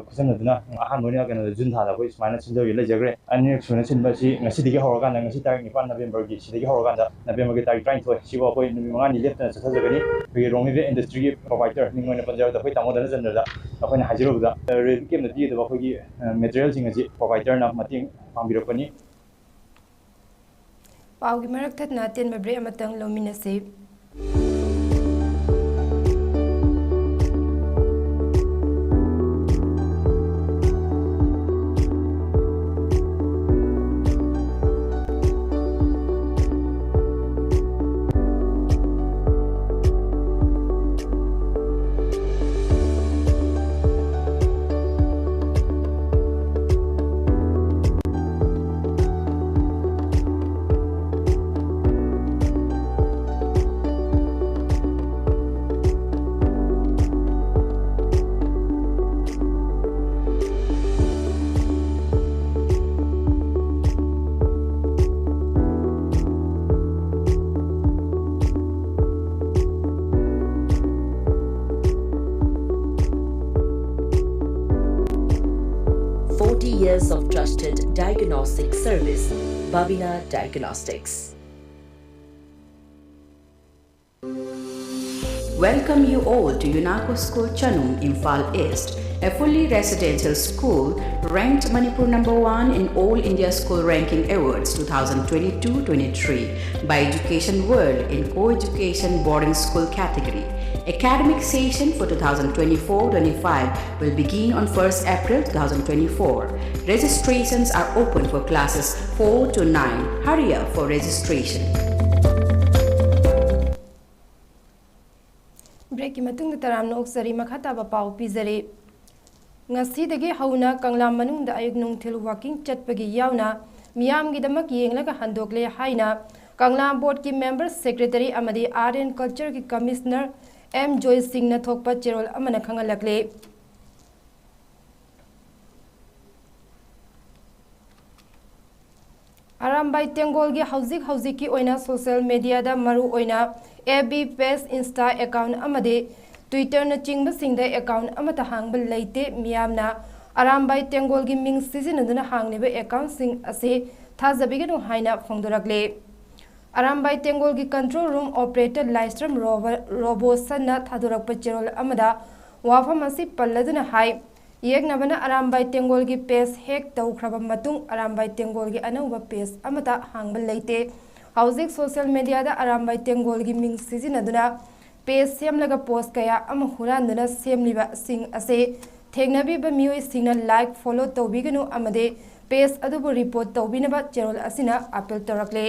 ꯈꯨꯠꯁꯝꯅꯗꯨꯅ ꯑꯍꯥꯟꯕ ꯑꯣꯏꯅ ꯀꯩꯅꯣꯗ ꯖꯨꯟ ꯊꯥꯗ ꯑꯩꯈꯣꯏ ꯁꯨꯃꯥꯏꯅ ꯁꯤꯟꯖꯕ ꯂꯩꯖꯈ꯭ꯔꯦ꯫ ꯑꯅꯤꯔꯛ ꯁꯨꯅ ꯁꯤꯟꯕ ꯑꯁꯤ ꯉꯁꯤꯗꯒꯤ ꯍꯧꯔꯀꯥꯟꯗ, ꯉꯁꯤ ꯇꯥꯔꯤꯛ ꯅꯤꯄꯥꯟ ꯅꯕꯦꯝꯕꯔꯒꯤ, ꯁꯤꯗꯒꯤ ꯍꯧꯔꯀꯥꯟꯗ ꯅꯕꯦꯝꯕꯔꯒꯤ ꯇꯥꯔꯤꯛ ꯇꯔꯥꯅꯤꯊꯣꯏ ꯁꯤꯐꯥꯎ ꯑꯩꯈꯣꯏ ꯅꯨꯃꯤꯠ ꯃꯉꯥꯅꯤ ꯂꯦꯞꯇꯅ ꯆꯠꯊꯖꯒꯅꯤ꯫ ꯑꯩꯈꯣꯏꯒꯤ ꯔꯣꯃꯤ ꯕꯦꯒ ꯏꯟꯗꯁꯇ꯭ꯔꯤꯒꯤ ꯄ꯭ꯔꯣꯄꯥꯏꯇꯔ ꯃꯤꯡ ꯑꯣꯏꯅ ꯄꯟꯖꯔꯕꯗ ꯑꯩꯈꯣꯏ ꯇꯥꯃꯣ ꯙꯅꯆꯟꯗ꯭ꯔꯗ ꯑꯩꯈꯣꯏꯅ ꯍꯥꯏꯖꯔꯨꯕꯗ ꯔꯤꯂꯤꯐ ꯀꯦꯝꯗ ꯄꯤꯒꯗꯕ ꯑꯩꯈꯣꯏꯒꯤ ꯃꯦꯇꯔꯤꯌꯦꯜꯁꯤꯡ ꯑꯁꯤ ꯄ꯭ꯔꯣꯄꯥꯏꯇꯔꯅ ꯃꯇꯦꯡ ꯄꯥꯡꯕꯤꯔꯛꯄꯅꯤ꯫ ꯄꯥꯎꯒꯤ ꯃꯔꯛ ꯊꯠꯅ ꯑꯇꯦꯟꯕ ꯕ꯭ꯔꯦꯛ ꯑꯃꯇꯪ ꯂꯧꯃꯤꯟꯅꯁꯤ꯫ Years of trusted diagnostic service, Babina Diagnostics. Welcome you all to UNACO School Chanum, Imphal East, a fully residential school ranked Manipur number one in All India School Ranking Awards two thousand twenty-two twenty-three by Education World in co-education boarding school category. Academic session for two thousand twenty-four twenty-five will begin on first April two thousand twenty-four. Registrations are open for classes four to nine. Hurry up for registration. Breakꯀꯤ ꯃꯇꯨꯡꯗ ꯇꯔꯥꯝꯅ ꯑꯣꯛꯆꯔꯤ꯫ ꯃꯈꯥ ꯇꯥꯕ ꯄꯥꯎ ꯄꯤꯖꯔꯤ꯫ ꯉꯁꯤꯗꯒꯤ ꯍꯧꯅ ꯀꯪꯂꯥ ꯃꯅꯨꯡꯗ ꯑꯌꯨꯛ ꯅꯨꯡꯊꯤꯜ walking ꯆꯠꯄꯒꯤ ꯌꯥꯎꯅ ꯃꯤꯌꯥꯝꯒꯤꯗꯃꯛ ꯌꯦꯡꯂꯒ ꯍꯟꯗꯣꯛꯂꯦ ꯍꯥꯏꯅ ꯀꯪꯂꯥ boardꯀꯤ member secretary ꯑꯃꯗꯤ Art and Cultureꯒꯤ commissioner ꯑꯦꯝ ꯖꯣꯏ ꯁꯤꯡꯅ ꯊꯣꯛꯄ ꯆꯦꯔꯣꯜ ꯑꯃꯅ ꯈꯪꯍꯜꯂꯛꯂꯦ꯫ ꯑꯔꯥꯝꯕꯥꯏ ꯇꯦꯡꯒꯣꯜꯒꯤ ꯍꯧꯖꯤꯛ ꯍꯧꯖꯤꯛꯀꯤ ꯑꯣꯏꯅ social mediaꯗ ꯃꯔꯨ ꯑꯣꯏꯅ F B page, Insta account ꯑꯃꯗꯤ Twitterꯅꯆꯤꯡꯕꯁꯤꯡꯗ account ꯑꯃꯠꯇ ꯍꯥꯡꯕ ꯂꯩꯇꯦ꯫ ꯃꯤꯌꯥꯝꯅ ꯑꯔꯥꯝꯕꯥꯏ ꯇꯦꯡꯒꯣꯜꯒꯤ ꯃꯤꯡ ꯁꯤꯖꯤꯟꯅꯗꯨꯅ ꯍꯥꯡꯂꯤꯕ accountꯁꯤꯡ ꯑꯁꯤ ꯊꯥꯖꯕꯤꯒꯅꯨ ꯍꯥꯏꯅ ꯐꯣꯡꯗꯣꯔꯛꯂꯤ꯫ ꯑꯔꯥꯝꯕꯥꯏ ꯇꯦꯡꯒꯣꯜꯒꯤ control room operator ꯂꯥꯏꯁ꯭ꯔꯝ ꯔꯣꯕ-, ꯔꯣꯕꯣꯁꯟꯅ ꯊꯥꯗꯣꯔꯛꯄ ꯆꯦꯔꯣꯜ ꯑꯃꯗ ꯋꯥꯐꯝ ꯑꯁꯤ ꯄꯜꯂꯗꯨꯅ ꯍꯥꯏ, ꯌꯦꯛꯅꯕꯅ ꯑꯔꯥꯝꯕꯥꯏ ꯇꯦꯡꯒꯣꯜꯒꯤ page hack ꯇꯧꯈ꯭ꯔꯕ ꯃꯇꯨꯡ ꯑꯔꯥꯝꯕꯥꯏ ꯇꯦꯡꯒꯣꯜꯒꯤ ꯑꯅꯧꯕ page ꯑꯃꯠꯇ ꯍꯥꯡꯕ ꯂꯩꯇꯦ꯫ ꯍꯧꯖꯤꯛ social mediaꯗ ꯑꯔꯥꯝꯕꯥꯏ ꯇꯦꯡꯒꯣꯜꯒꯤ ꯃꯤꯡ ꯁꯤꯖꯤꯟꯅꯗꯨꯅ page ꯁꯦꯝꯂꯒ post ꯀꯌꯥ ꯑꯃ ꯍꯨꯔꯥꯟꯗꯨꯅ ꯁꯦꯝꯂꯤꯕꯁꯤꯡ ꯑꯁꯤ ꯊꯦꯡꯅꯕꯤꯕ ꯃꯤꯑꯣꯏꯁꯤꯡꯅ like, follow ꯇꯧꯕꯤꯒꯅꯨ ꯑꯃꯗꯤ page ꯑꯗꯨꯕꯨ report ꯇꯧꯕꯤꯅꯕ ꯆꯦꯔꯣꯜ ꯑꯁꯤꯅ appeal ꯇꯧꯔꯛꯂꯤ꯫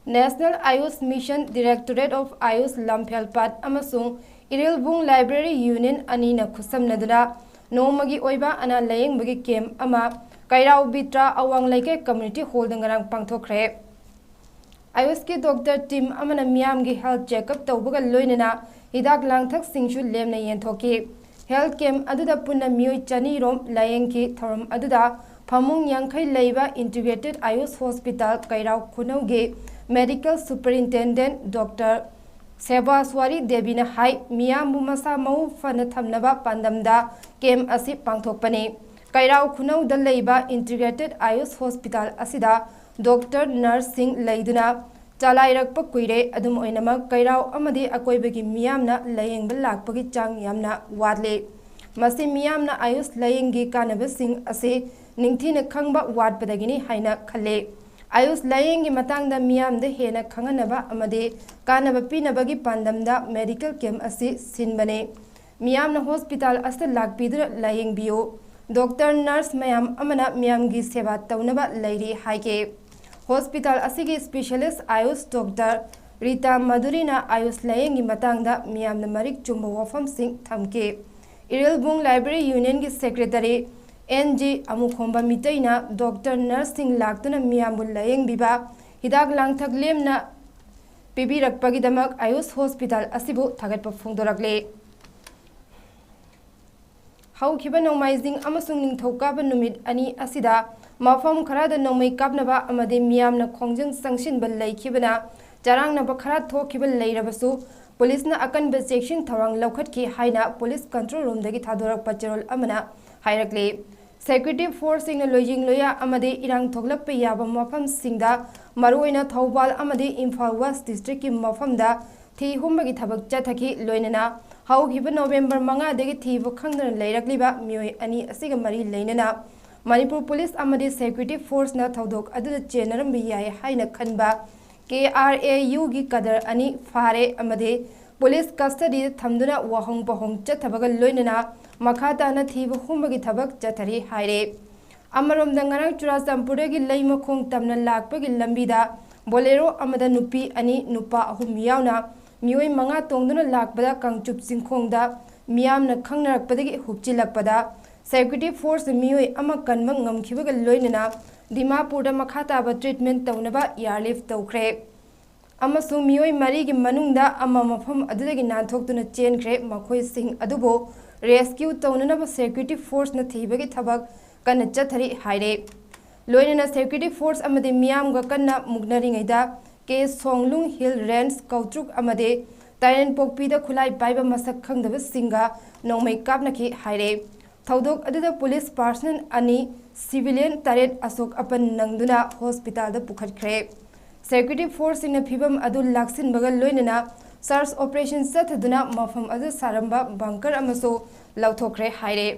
National Ayush Mission, Directorate of Ayush ꯂꯝꯐꯦꯜꯄꯥꯠ ꯑꯃꯁꯨꯡ ꯏꯔꯤꯜꯕꯨꯡ Library Union ꯑꯅꯤꯅ ꯈꯨꯠꯁꯝꯅꯗꯨꯅ ꯅꯣꯡꯃꯒꯤ ꯑꯣꯏꯕ ꯑꯅꯥ ꯂꯥꯌꯦꯡꯕꯒꯤ camp ꯑꯃ ꯀꯩꯔꯥꯎ ꯕꯤꯇ꯭ꯔꯥ ꯑꯋꯥꯡ ꯂꯩꯀꯥꯏ community hallꯗ ꯉꯔꯥꯡ ꯄꯥꯡꯊꯣꯛꯈ꯭ꯔꯦ꯫ ꯑꯌꯨꯁꯀꯤ doctor team ꯑꯃꯅ ꯃꯤꯌꯥꯝꯒꯤ health checkup ꯇꯧꯕꯒ ꯂꯣꯏꯅꯅ ꯍꯤꯗꯥꯛ ꯂꯥꯡꯊꯛꯁꯤꯡꯁꯨ ꯂꯦꯝꯅ ꯌꯦꯟꯊꯣꯛꯈꯤ꯫ Health camp ꯑꯗꯨꯗ ꯄꯨꯟꯅ ꯃꯤꯑꯣꯏ ꯆꯅꯤ ꯔꯣꯝ ꯂꯥꯌꯦꯡꯈꯤ꯫ ꯊꯧꯔꯝ ꯑꯗꯨꯗ ꯐꯃꯨꯡ ꯌꯥꯡꯈꯩ ꯂꯩꯕ Integrated Ayush Hospital ꯀꯩꯔꯥꯎ ꯈꯨꯅꯧꯒꯤ Medical Superintendent Doctor ꯁꯦꯕꯥꯁ꯭ꯋꯥꯔꯤ ꯗꯦꯕꯤꯅ ꯍꯥꯏ, ꯃꯤꯌꯥꯝꯕꯨ ꯃꯁꯥ ꯃꯎ ꯐꯅ ꯊꯝꯅꯕ ꯄꯥꯟꯗꯝꯗ ꯀꯦꯝꯞ ꯑꯁꯤ ꯄꯥꯡꯊꯣꯛꯄꯅꯤ꯫ ꯀꯩꯔꯥꯎ ꯈꯨꯅꯧꯗ ꯂꯩꯕ ꯏꯟꯇꯤꯒ꯭ꯔꯦꯇꯦꯗ ꯑꯌꯨꯁ ꯍꯣꯁꯄꯤꯇꯥꯜ ꯑꯁꯤꯗ ꯗꯣꯛꯇꯔ, ꯅꯔꯁꯁꯤꯡ ꯂꯩꯗꯨꯅ ꯆꯂꯥꯏꯔꯛꯄ ꯀꯨꯏꯔꯦ꯫ ꯑꯗꯨꯝ ꯑꯣꯏꯅꯃꯛ, ꯀꯩꯔꯥꯎ ꯑꯃꯗꯤ ꯑꯀꯣꯏꯕꯒꯤ ꯃꯤꯌꯥꯝꯅ ꯂꯥꯌꯦꯡꯕ ꯂꯥꯛꯄꯒꯤ ꯆꯥꯡ ꯌꯥꯝꯅ ꯋꯥꯠꯂꯤ꯫ ꯃꯁꯤ ꯃꯤꯌꯥꯝꯅ ꯑꯌꯨꯁ ꯂꯥꯌꯦꯡꯒꯤ ꯀꯥꯟꯅꯕꯁꯤꯡ ꯑꯁꯤ ꯅꯤꯡꯊꯤꯅ ꯈꯪꯕ ꯋꯥꯠꯄꯗꯒꯤꯅꯤ ꯍꯥꯏꯅ ꯈꯜꯂꯤ꯫ ꯑꯌꯨꯁ ꯂꯥꯌꯦꯡꯒꯤ ꯃꯇꯥꯡꯗ ꯃꯤꯌꯥꯝꯗ ꯍꯦꯟꯅ ꯈꯪꯍꯟꯅꯕ ꯑꯃꯗꯤ ꯀꯥꯟꯅꯕ ꯄꯤꯅꯕꯒꯤ ꯄꯥꯟꯗꯝꯗ ꯃꯦꯗꯤꯀꯦꯜ ꯀꯦꯝꯞ ꯑꯁꯤ ꯁꯤꯟꯕꯅꯤ꯫ ꯃꯤꯌꯥꯝꯅ ꯍꯣꯁꯄꯤꯇꯥꯜ ꯑꯁꯤꯗ ꯂꯥꯛꯄꯤꯗꯨꯅ ꯂꯥꯌꯦꯡꯕꯤꯌꯨ꯫ ꯗꯣꯛꯇꯔ, ꯅꯔꯁ ꯃꯌꯥꯝ ꯑꯃꯅ ꯃꯤꯌꯥꯝꯒꯤ ꯁꯦꯕꯥ ꯇꯧꯅꯕ ꯂꯩꯔꯤ ꯍꯥꯏꯈꯤ꯫ ꯍꯣꯁꯄꯤꯇꯥꯜ ꯑꯁꯤꯒꯤ ꯁ꯭ꯄꯦꯁꯤꯌꯦꯂꯤꯁ ꯑꯌꯨꯁ ꯗꯣꯛꯇꯔ ꯔꯤꯇꯥ ꯃꯙꯨꯔꯤꯅ ꯑꯌꯨꯁ ꯂꯥꯌꯦꯡꯒꯤ ꯃꯇꯥꯡꯗ ꯃꯤꯌꯥꯝꯅ ꯃꯔꯤꯛ ꯆꯨꯝꯕ ꯋꯥꯐꯝꯁꯤꯡ ꯊꯝꯈꯤ꯫ ꯏꯔꯤꯜꯕꯨꯡ ꯂꯥꯏꯕ꯭ꯔꯦꯔꯤ ꯌꯨꯅꯤꯌꯟꯒꯤ ꯁꯦꯀ꯭ꯔꯦꯇꯔꯤ ꯑꯦꯟ ꯖꯤ ꯑꯃꯨꯈꯣꯝꯕ ꯃꯤꯇꯩꯅ ꯗꯣꯛꯇꯔ, ꯅꯔꯁꯁꯤꯡ ꯂꯥꯛꯇꯨꯅ ꯃꯤꯌꯥꯝꯕꯨ ꯂꯥꯌꯦꯡꯕꯤꯕ, ꯍꯤꯗꯥꯛ ꯂꯥꯡꯊꯛ ꯂꯦꯝꯅ ꯄꯤꯕꯤꯔꯛꯄꯒꯤꯗꯃꯛ ꯑꯌꯨꯁ ꯍꯣꯁꯄꯤꯇꯥꯜ ꯑꯁꯤꯕꯨ ꯊꯥꯒꯠꯄ ꯐꯣꯡꯗꯣꯔꯛꯂꯦ꯫ ꯍꯧꯈꯤꯕ ꯅꯣꯡꯃꯥꯏꯖꯤꯡ ꯑꯃꯁꯨꯡ ꯅꯤꯡꯊꯧꯀꯥꯕ ꯅꯨꯃꯤꯠ ꯑꯅꯤ ꯑꯁꯤꯗ ꯃꯐꯝ ꯈꯔꯗ ꯅꯣꯡꯃꯩ ꯀꯥꯞꯅꯕ ꯑꯃꯗꯤ ꯃꯤꯌꯥꯝꯅ ꯈꯣꯡꯖꯪ ꯆꯪꯁꯤꯟꯕ ꯂꯩꯈꯤꯕꯅ ꯆꯔꯥꯡꯅꯕ ꯈꯔ ꯊꯣꯛꯈꯤꯕ ꯂꯩꯔꯕꯁꯨ, ꯄꯨꯂꯤꯁꯅ ꯑꯀꯟꯕ ꯆꯦꯛꯁꯤꯟ ꯊꯧꯔꯥꯡ ꯂꯧꯈꯠꯈꯤ ꯍꯥꯏꯅ ꯄꯨꯂꯤꯁ ꯀꯟꯇ꯭ꯔꯣꯜ ꯔꯨꯝꯗꯒꯤ ꯊꯥꯗꯣꯔꯛꯄ ꯆꯦꯔꯣꯜ ꯑꯃꯅ ꯍꯥꯏꯔꯛꯂꯤ꯫ ꯁꯦꯀ꯭ꯌꯨꯔꯤꯇꯤ ꯐꯣꯔꯁꯁꯤꯡꯅ ꯂꯣꯏꯖꯤꯡ ꯂꯣꯌꯥ ꯑꯃꯗꯤ ꯏꯔꯥꯡ ꯊꯣꯛꯂꯛꯄ ꯌꯥꯕ ꯃꯐꯝꯁꯤꯡꯗ, ꯃꯔꯨꯑꯣꯏꯅ ꯊꯧꯕꯥꯜ ꯑꯃꯗꯤ ꯏꯝꯐꯥꯜ ꯋꯦꯁ ꯗꯤꯁꯇ꯭ꯔꯤꯛꯀꯤ ꯃꯐꯝꯗ ꯊꯤ ꯍꯨꯝꯕꯒꯤ ꯊꯕꯛ ꯆꯠꯊꯈꯤ꯫ ꯂꯣꯏꯅꯅ ꯍꯧꯈꯤꯕ ꯅꯣꯕꯦꯝꯕꯔ ꯃꯉꯥꯗꯒꯤ ꯊꯤꯕ ꯈꯪꯗꯅ ꯂꯩꯔꯛꯂꯤꯕ ꯃꯤꯑꯣꯏ ꯑꯅꯤ ꯑꯁꯤꯒ ꯃꯔꯤ ꯂꯩꯅꯅ ꯃꯅꯤꯄꯨꯔ ꯄꯨꯂꯤꯁ ꯑꯃꯗꯤ ꯁꯦꯀ꯭ꯌꯨꯔꯤꯇꯤ ꯐꯣꯔꯁꯅ ꯊꯧꯗꯣꯛ ꯑꯗꯨꯗ ꯆꯦꯟꯅꯔꯝꯕ ꯌꯥꯏ ꯍꯥꯏꯅ ꯈꯟꯕ ꯀꯦ ꯑꯥꯔ ꯑꯦ ꯌꯨꯒꯤ ꯀꯗꯔ ꯑꯅꯤ ꯐꯥꯔꯦ ꯑꯃꯗꯤ ꯄꯨꯂꯤꯁ ꯀꯁꯇꯗꯤꯗ ꯊꯝꯗꯨꯅ ꯋꯥꯍꯪ ꯄꯥꯎꯍꯪ ꯆꯠꯊꯕꯒ ꯂꯣꯏꯅꯅ ꯃꯈꯥ ꯇꯥꯅ ꯊꯤꯕ ꯍꯨꯝꯕꯒꯤ ꯊꯕꯛ ꯆꯠꯊꯔꯤ ꯍꯥꯏꯔꯦ꯫ ꯑꯃꯔꯣꯝꯗ, ꯉꯔꯥꯡ ꯆꯨꯔꯥꯆꯥꯟꯄꯨꯔꯗꯒꯤ ꯂꯩꯃꯈꯣꯡ ꯇꯝꯅ ꯂꯥꯛꯄꯒꯤ ꯂꯝꯕꯤꯗ ꯕꯣꯂꯦꯔꯣ ꯑꯃꯗ ꯅꯨꯄꯤ ꯑꯅꯤ, ꯅꯨꯄꯥ ꯑꯍꯨꯝ ꯌꯥꯎꯅ ꯃꯤꯑꯣꯏ ꯃꯉꯥ ꯇꯣꯡꯗꯨꯅ ꯂꯥꯛꯄꯗ ꯀꯥꯡꯆꯨꯞ ꯆꯤꯡꯈꯣꯡꯗ ꯃꯤꯌꯥꯝꯅ ꯈꯪꯅꯔꯛꯄꯗꯒꯤ ꯍꯨꯞꯆꯤꯜꯂꯛꯄꯗ ꯁꯦꯀ꯭ꯌꯨꯔꯤꯇꯤ ꯐꯣꯔꯁ ꯃꯤꯑꯣꯏ ꯑꯃ ꯀꯟꯕ ꯉꯝꯈꯤꯕꯒ ꯂꯣꯏꯅꯅ ꯗꯤꯃꯥꯄꯨꯔꯗ ꯃꯈꯥ ꯇꯥꯕ ꯇ꯭ꯔꯤꯠꯃꯦꯟ ꯇꯧꯅꯕ ꯑꯦꯌꯥꯔꯂꯤꯐ ꯇꯧꯈ꯭ꯔꯦ꯫ ꯑꯃꯁꯨꯡ ꯃꯤꯑꯣꯏ ꯃꯔꯤꯒꯤ ꯃꯅꯨꯡꯗ ꯑꯃ ꯃꯐꯝ ꯑꯗꯨꯗꯒꯤ ꯅꯥꯟꯊꯣꯛꯇꯨꯅ ꯆꯦꯟꯈ꯭ꯔꯦ꯫ ꯃꯈꯣꯏꯁꯤꯡ ꯑꯗꯨꯕꯨ ꯔꯦꯁꯀ꯭ꯌꯨ ꯇꯧꯅꯅꯕ ꯁꯦꯀ꯭ꯌꯨꯔꯤꯇꯤ ꯐꯣꯔꯁꯅ ꯊꯤꯕꯒꯤ ꯊꯕꯛ ꯀꯟꯅ ꯆꯠꯊꯔꯤ ꯍꯥꯏꯔꯦ꯫ ꯂꯣꯏꯅꯅ ꯁꯦꯀ꯭ꯌꯨꯔꯤꯇꯤ ꯐꯣꯔꯁ ꯑꯃꯗꯤ ꯃꯤꯌꯥꯝꯒ ꯀꯟꯅ ꯃꯨꯛꯅꯔꯤꯉꯩꯗ ꯀꯦ ꯁꯣꯡꯂꯨꯡ ꯍꯤꯜ ꯔꯦꯟꯖ ꯀꯧꯇ꯭ꯔꯨꯛ ꯑꯃꯗꯤ ꯇꯥꯏꯔꯦꯟꯄꯣꯛꯄꯤꯗ ꯈꯨꯠꯂꯥꯏ ꯄꯥꯏꯕ ꯃꯁꯛ ꯈꯪꯗꯕꯁꯤꯡꯒ ꯅꯣꯡꯃꯩ ꯀꯥꯞꯅꯈꯤ ꯍꯥꯏꯔꯦ꯫ ꯊꯧꯗꯣꯛ ꯑꯗꯨꯗ ꯄꯨꯂꯤꯁ ꯄꯥꯔꯁꯅꯦꯜ ꯑꯅꯤ, ꯁꯤꯚꯤꯂꯤꯌꯟ ꯇꯔꯦꯠ ꯑꯁꯣꯛ ꯑꯄꯟ ꯅꯪꯗꯨꯅ ꯍꯣꯁꯄꯤꯇꯥꯜꯗ ꯄꯨꯈꯠꯈ꯭ꯔꯦ꯫ ꯁꯦꯀ꯭ꯌꯨꯔꯤꯇꯤ ꯐꯣꯔꯁꯁꯤꯡꯅ ꯐꯤꯚꯝ ꯑꯗꯨ ꯂꯥꯛꯁꯤꯟꯕꯒ ꯂꯣꯏꯅꯅ ꯁꯔꯆ ꯑꯣꯄꯔꯦꯁꯟ ꯆꯠꯊꯗꯨꯅ ꯃꯐꯝ ꯑꯗꯨ ꯁꯥꯔꯝꯕ ꯕꯪꯀꯔ ꯑꯃꯁꯨ ꯂꯧꯊꯣꯛꯈ꯭ꯔꯦ ꯍꯥꯏꯔꯦ꯫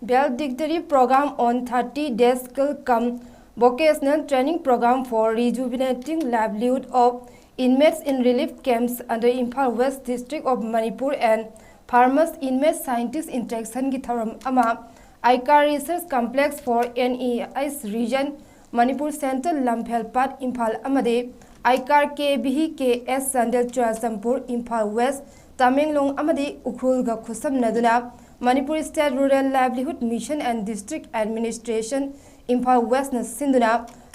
Valedictory program on thirty day skill cum vocational training program for rejuvenating livelihood of inmates in relief camps under Imphal West District of Manipur and Farmers Inmate Scientist Interaction ꯒꯤ ꯊꯧꯔꯝ ꯑꯃ ꯑꯥꯏꯀꯥꯔ Research Complex for NEIS Region, Manipur Centre, ꯂꯝꯐꯦꯜꯄꯥꯠ, Imphal ꯑꯃꯗꯤ ꯑꯥꯏꯀꯥꯔ ꯀꯦ V ꯀꯦ ꯑꯦꯁ Chandel, Churachandpur, Imphal west, Tamenglong ꯑꯃꯗꯤ ꯎꯈ꯭ꯔꯨꯜꯒ ꯈꯨꯠꯁꯝꯅꯗꯨꯅ Manipur State Rural Livelihood Mission and District Administration, Imphal ꯋꯦꯁꯅ ꯁꯤꯟꯗꯨꯅ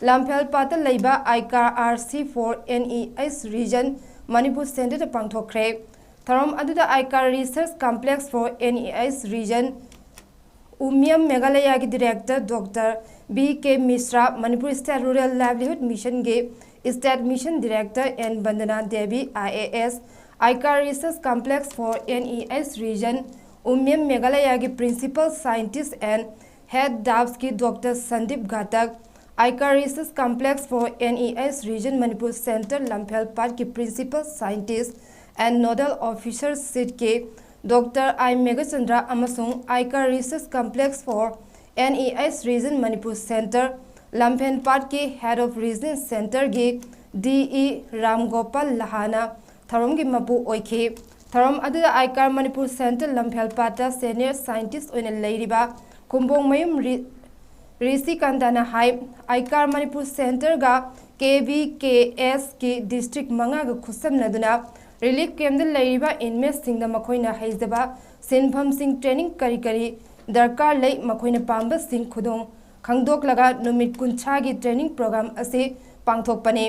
ꯂꯝꯐꯦꯜꯄꯥꯠꯇ ꯂꯩꯕ ꯑꯥꯏꯀꯥꯔ RC for NEIS Region, Manipur Centre ꯗ ꯄꯥꯡꯊꯣꯛꯈ꯭ꯔꯦ꯫ ꯊꯧꯔꯝ ꯑꯗꯨꯗ ꯑꯥꯏꯀꯥꯔ Research Complex for NEIS Region, Umiam ꯃꯦꯘꯥꯂꯌꯥꯒꯤ director doctor B K Mishra, Manipur state rural livelihood ꯃꯤꯁꯟꯒꯤ state mission director N Bandana Devi, IAS, ICAR Research Complex for NEIS Region, Umiam ꯃꯦꯘꯥꯂꯌꯥꯒꯤ Principal Scientist and Head ꯗꯥꯞꯁꯀꯤ doctor Sandip Ghatak, ICAR Research Complex for NEIS Region, Manipur Centre, ꯂꯝꯐꯦꯜꯄꯥꯠꯀꯤ Principal Scientist and Nodal Officer ꯁꯤꯠꯀꯤ doctor I Meghchandra ꯑꯃꯁꯨꯡ ICAR Research Complex for NEIS Region, Manipur Centre, ꯂꯝꯐꯦꯜꯄꯥꯠꯀꯤ Head of Region Centre ꯒꯤ DE Ram Gopal ꯂꯍꯥꯅ ꯊꯧꯔꯝꯒꯤ ꯃꯄꯨ ꯑꯣꯏꯈꯤ꯫ ꯊꯧꯔꯝ ꯑꯗꯨꯗ ꯑꯥꯏꯀꯥꯔ ꯃꯅꯤꯄꯨꯔ ꯁꯦꯟꯇꯔ ꯂꯝꯐꯦꯜꯄꯥꯠꯇ senior scientist ꯑꯣꯏꯅ ꯂꯩꯔꯤꯕ ꯈꯨꯝꯕꯣꯡꯃꯌꯨꯝ ꯔꯤ-, ꯔꯤꯁꯤꯀꯥꯟꯇꯅ ꯍꯥꯏ, ꯑꯥꯏꯀꯥꯔ ꯃꯅꯤꯄꯨꯔ ꯁꯦꯟꯇꯔꯒ KVKS ꯀꯤ district ꯃꯉꯥꯒ ꯈꯨꯠꯁꯝꯅꯗꯨꯅ relief camp ꯇ ꯂꯩꯔꯤꯕ inmate ꯁꯤꯡꯗ ꯃꯈꯣꯏꯅ ꯍꯩꯖꯕ ꯁꯤꯟꯐꯝꯁꯤꯡ, training ꯀꯔꯤ ꯀꯔꯤ ꯗꯔꯀꯥꯔ ꯂꯩ, ꯃꯈꯣꯏꯅ ꯄꯥꯝꯕꯁꯤꯡ ꯈꯨꯗꯣꯡ ꯈꯪꯗꯣꯛꯂꯒ ꯅꯨꯃꯤꯠ ꯀꯨꯟꯊ꯭ꯔꯥꯒꯤ training program ꯑꯁꯤ ꯄꯥꯡꯊꯣꯛꯄꯅꯤ꯫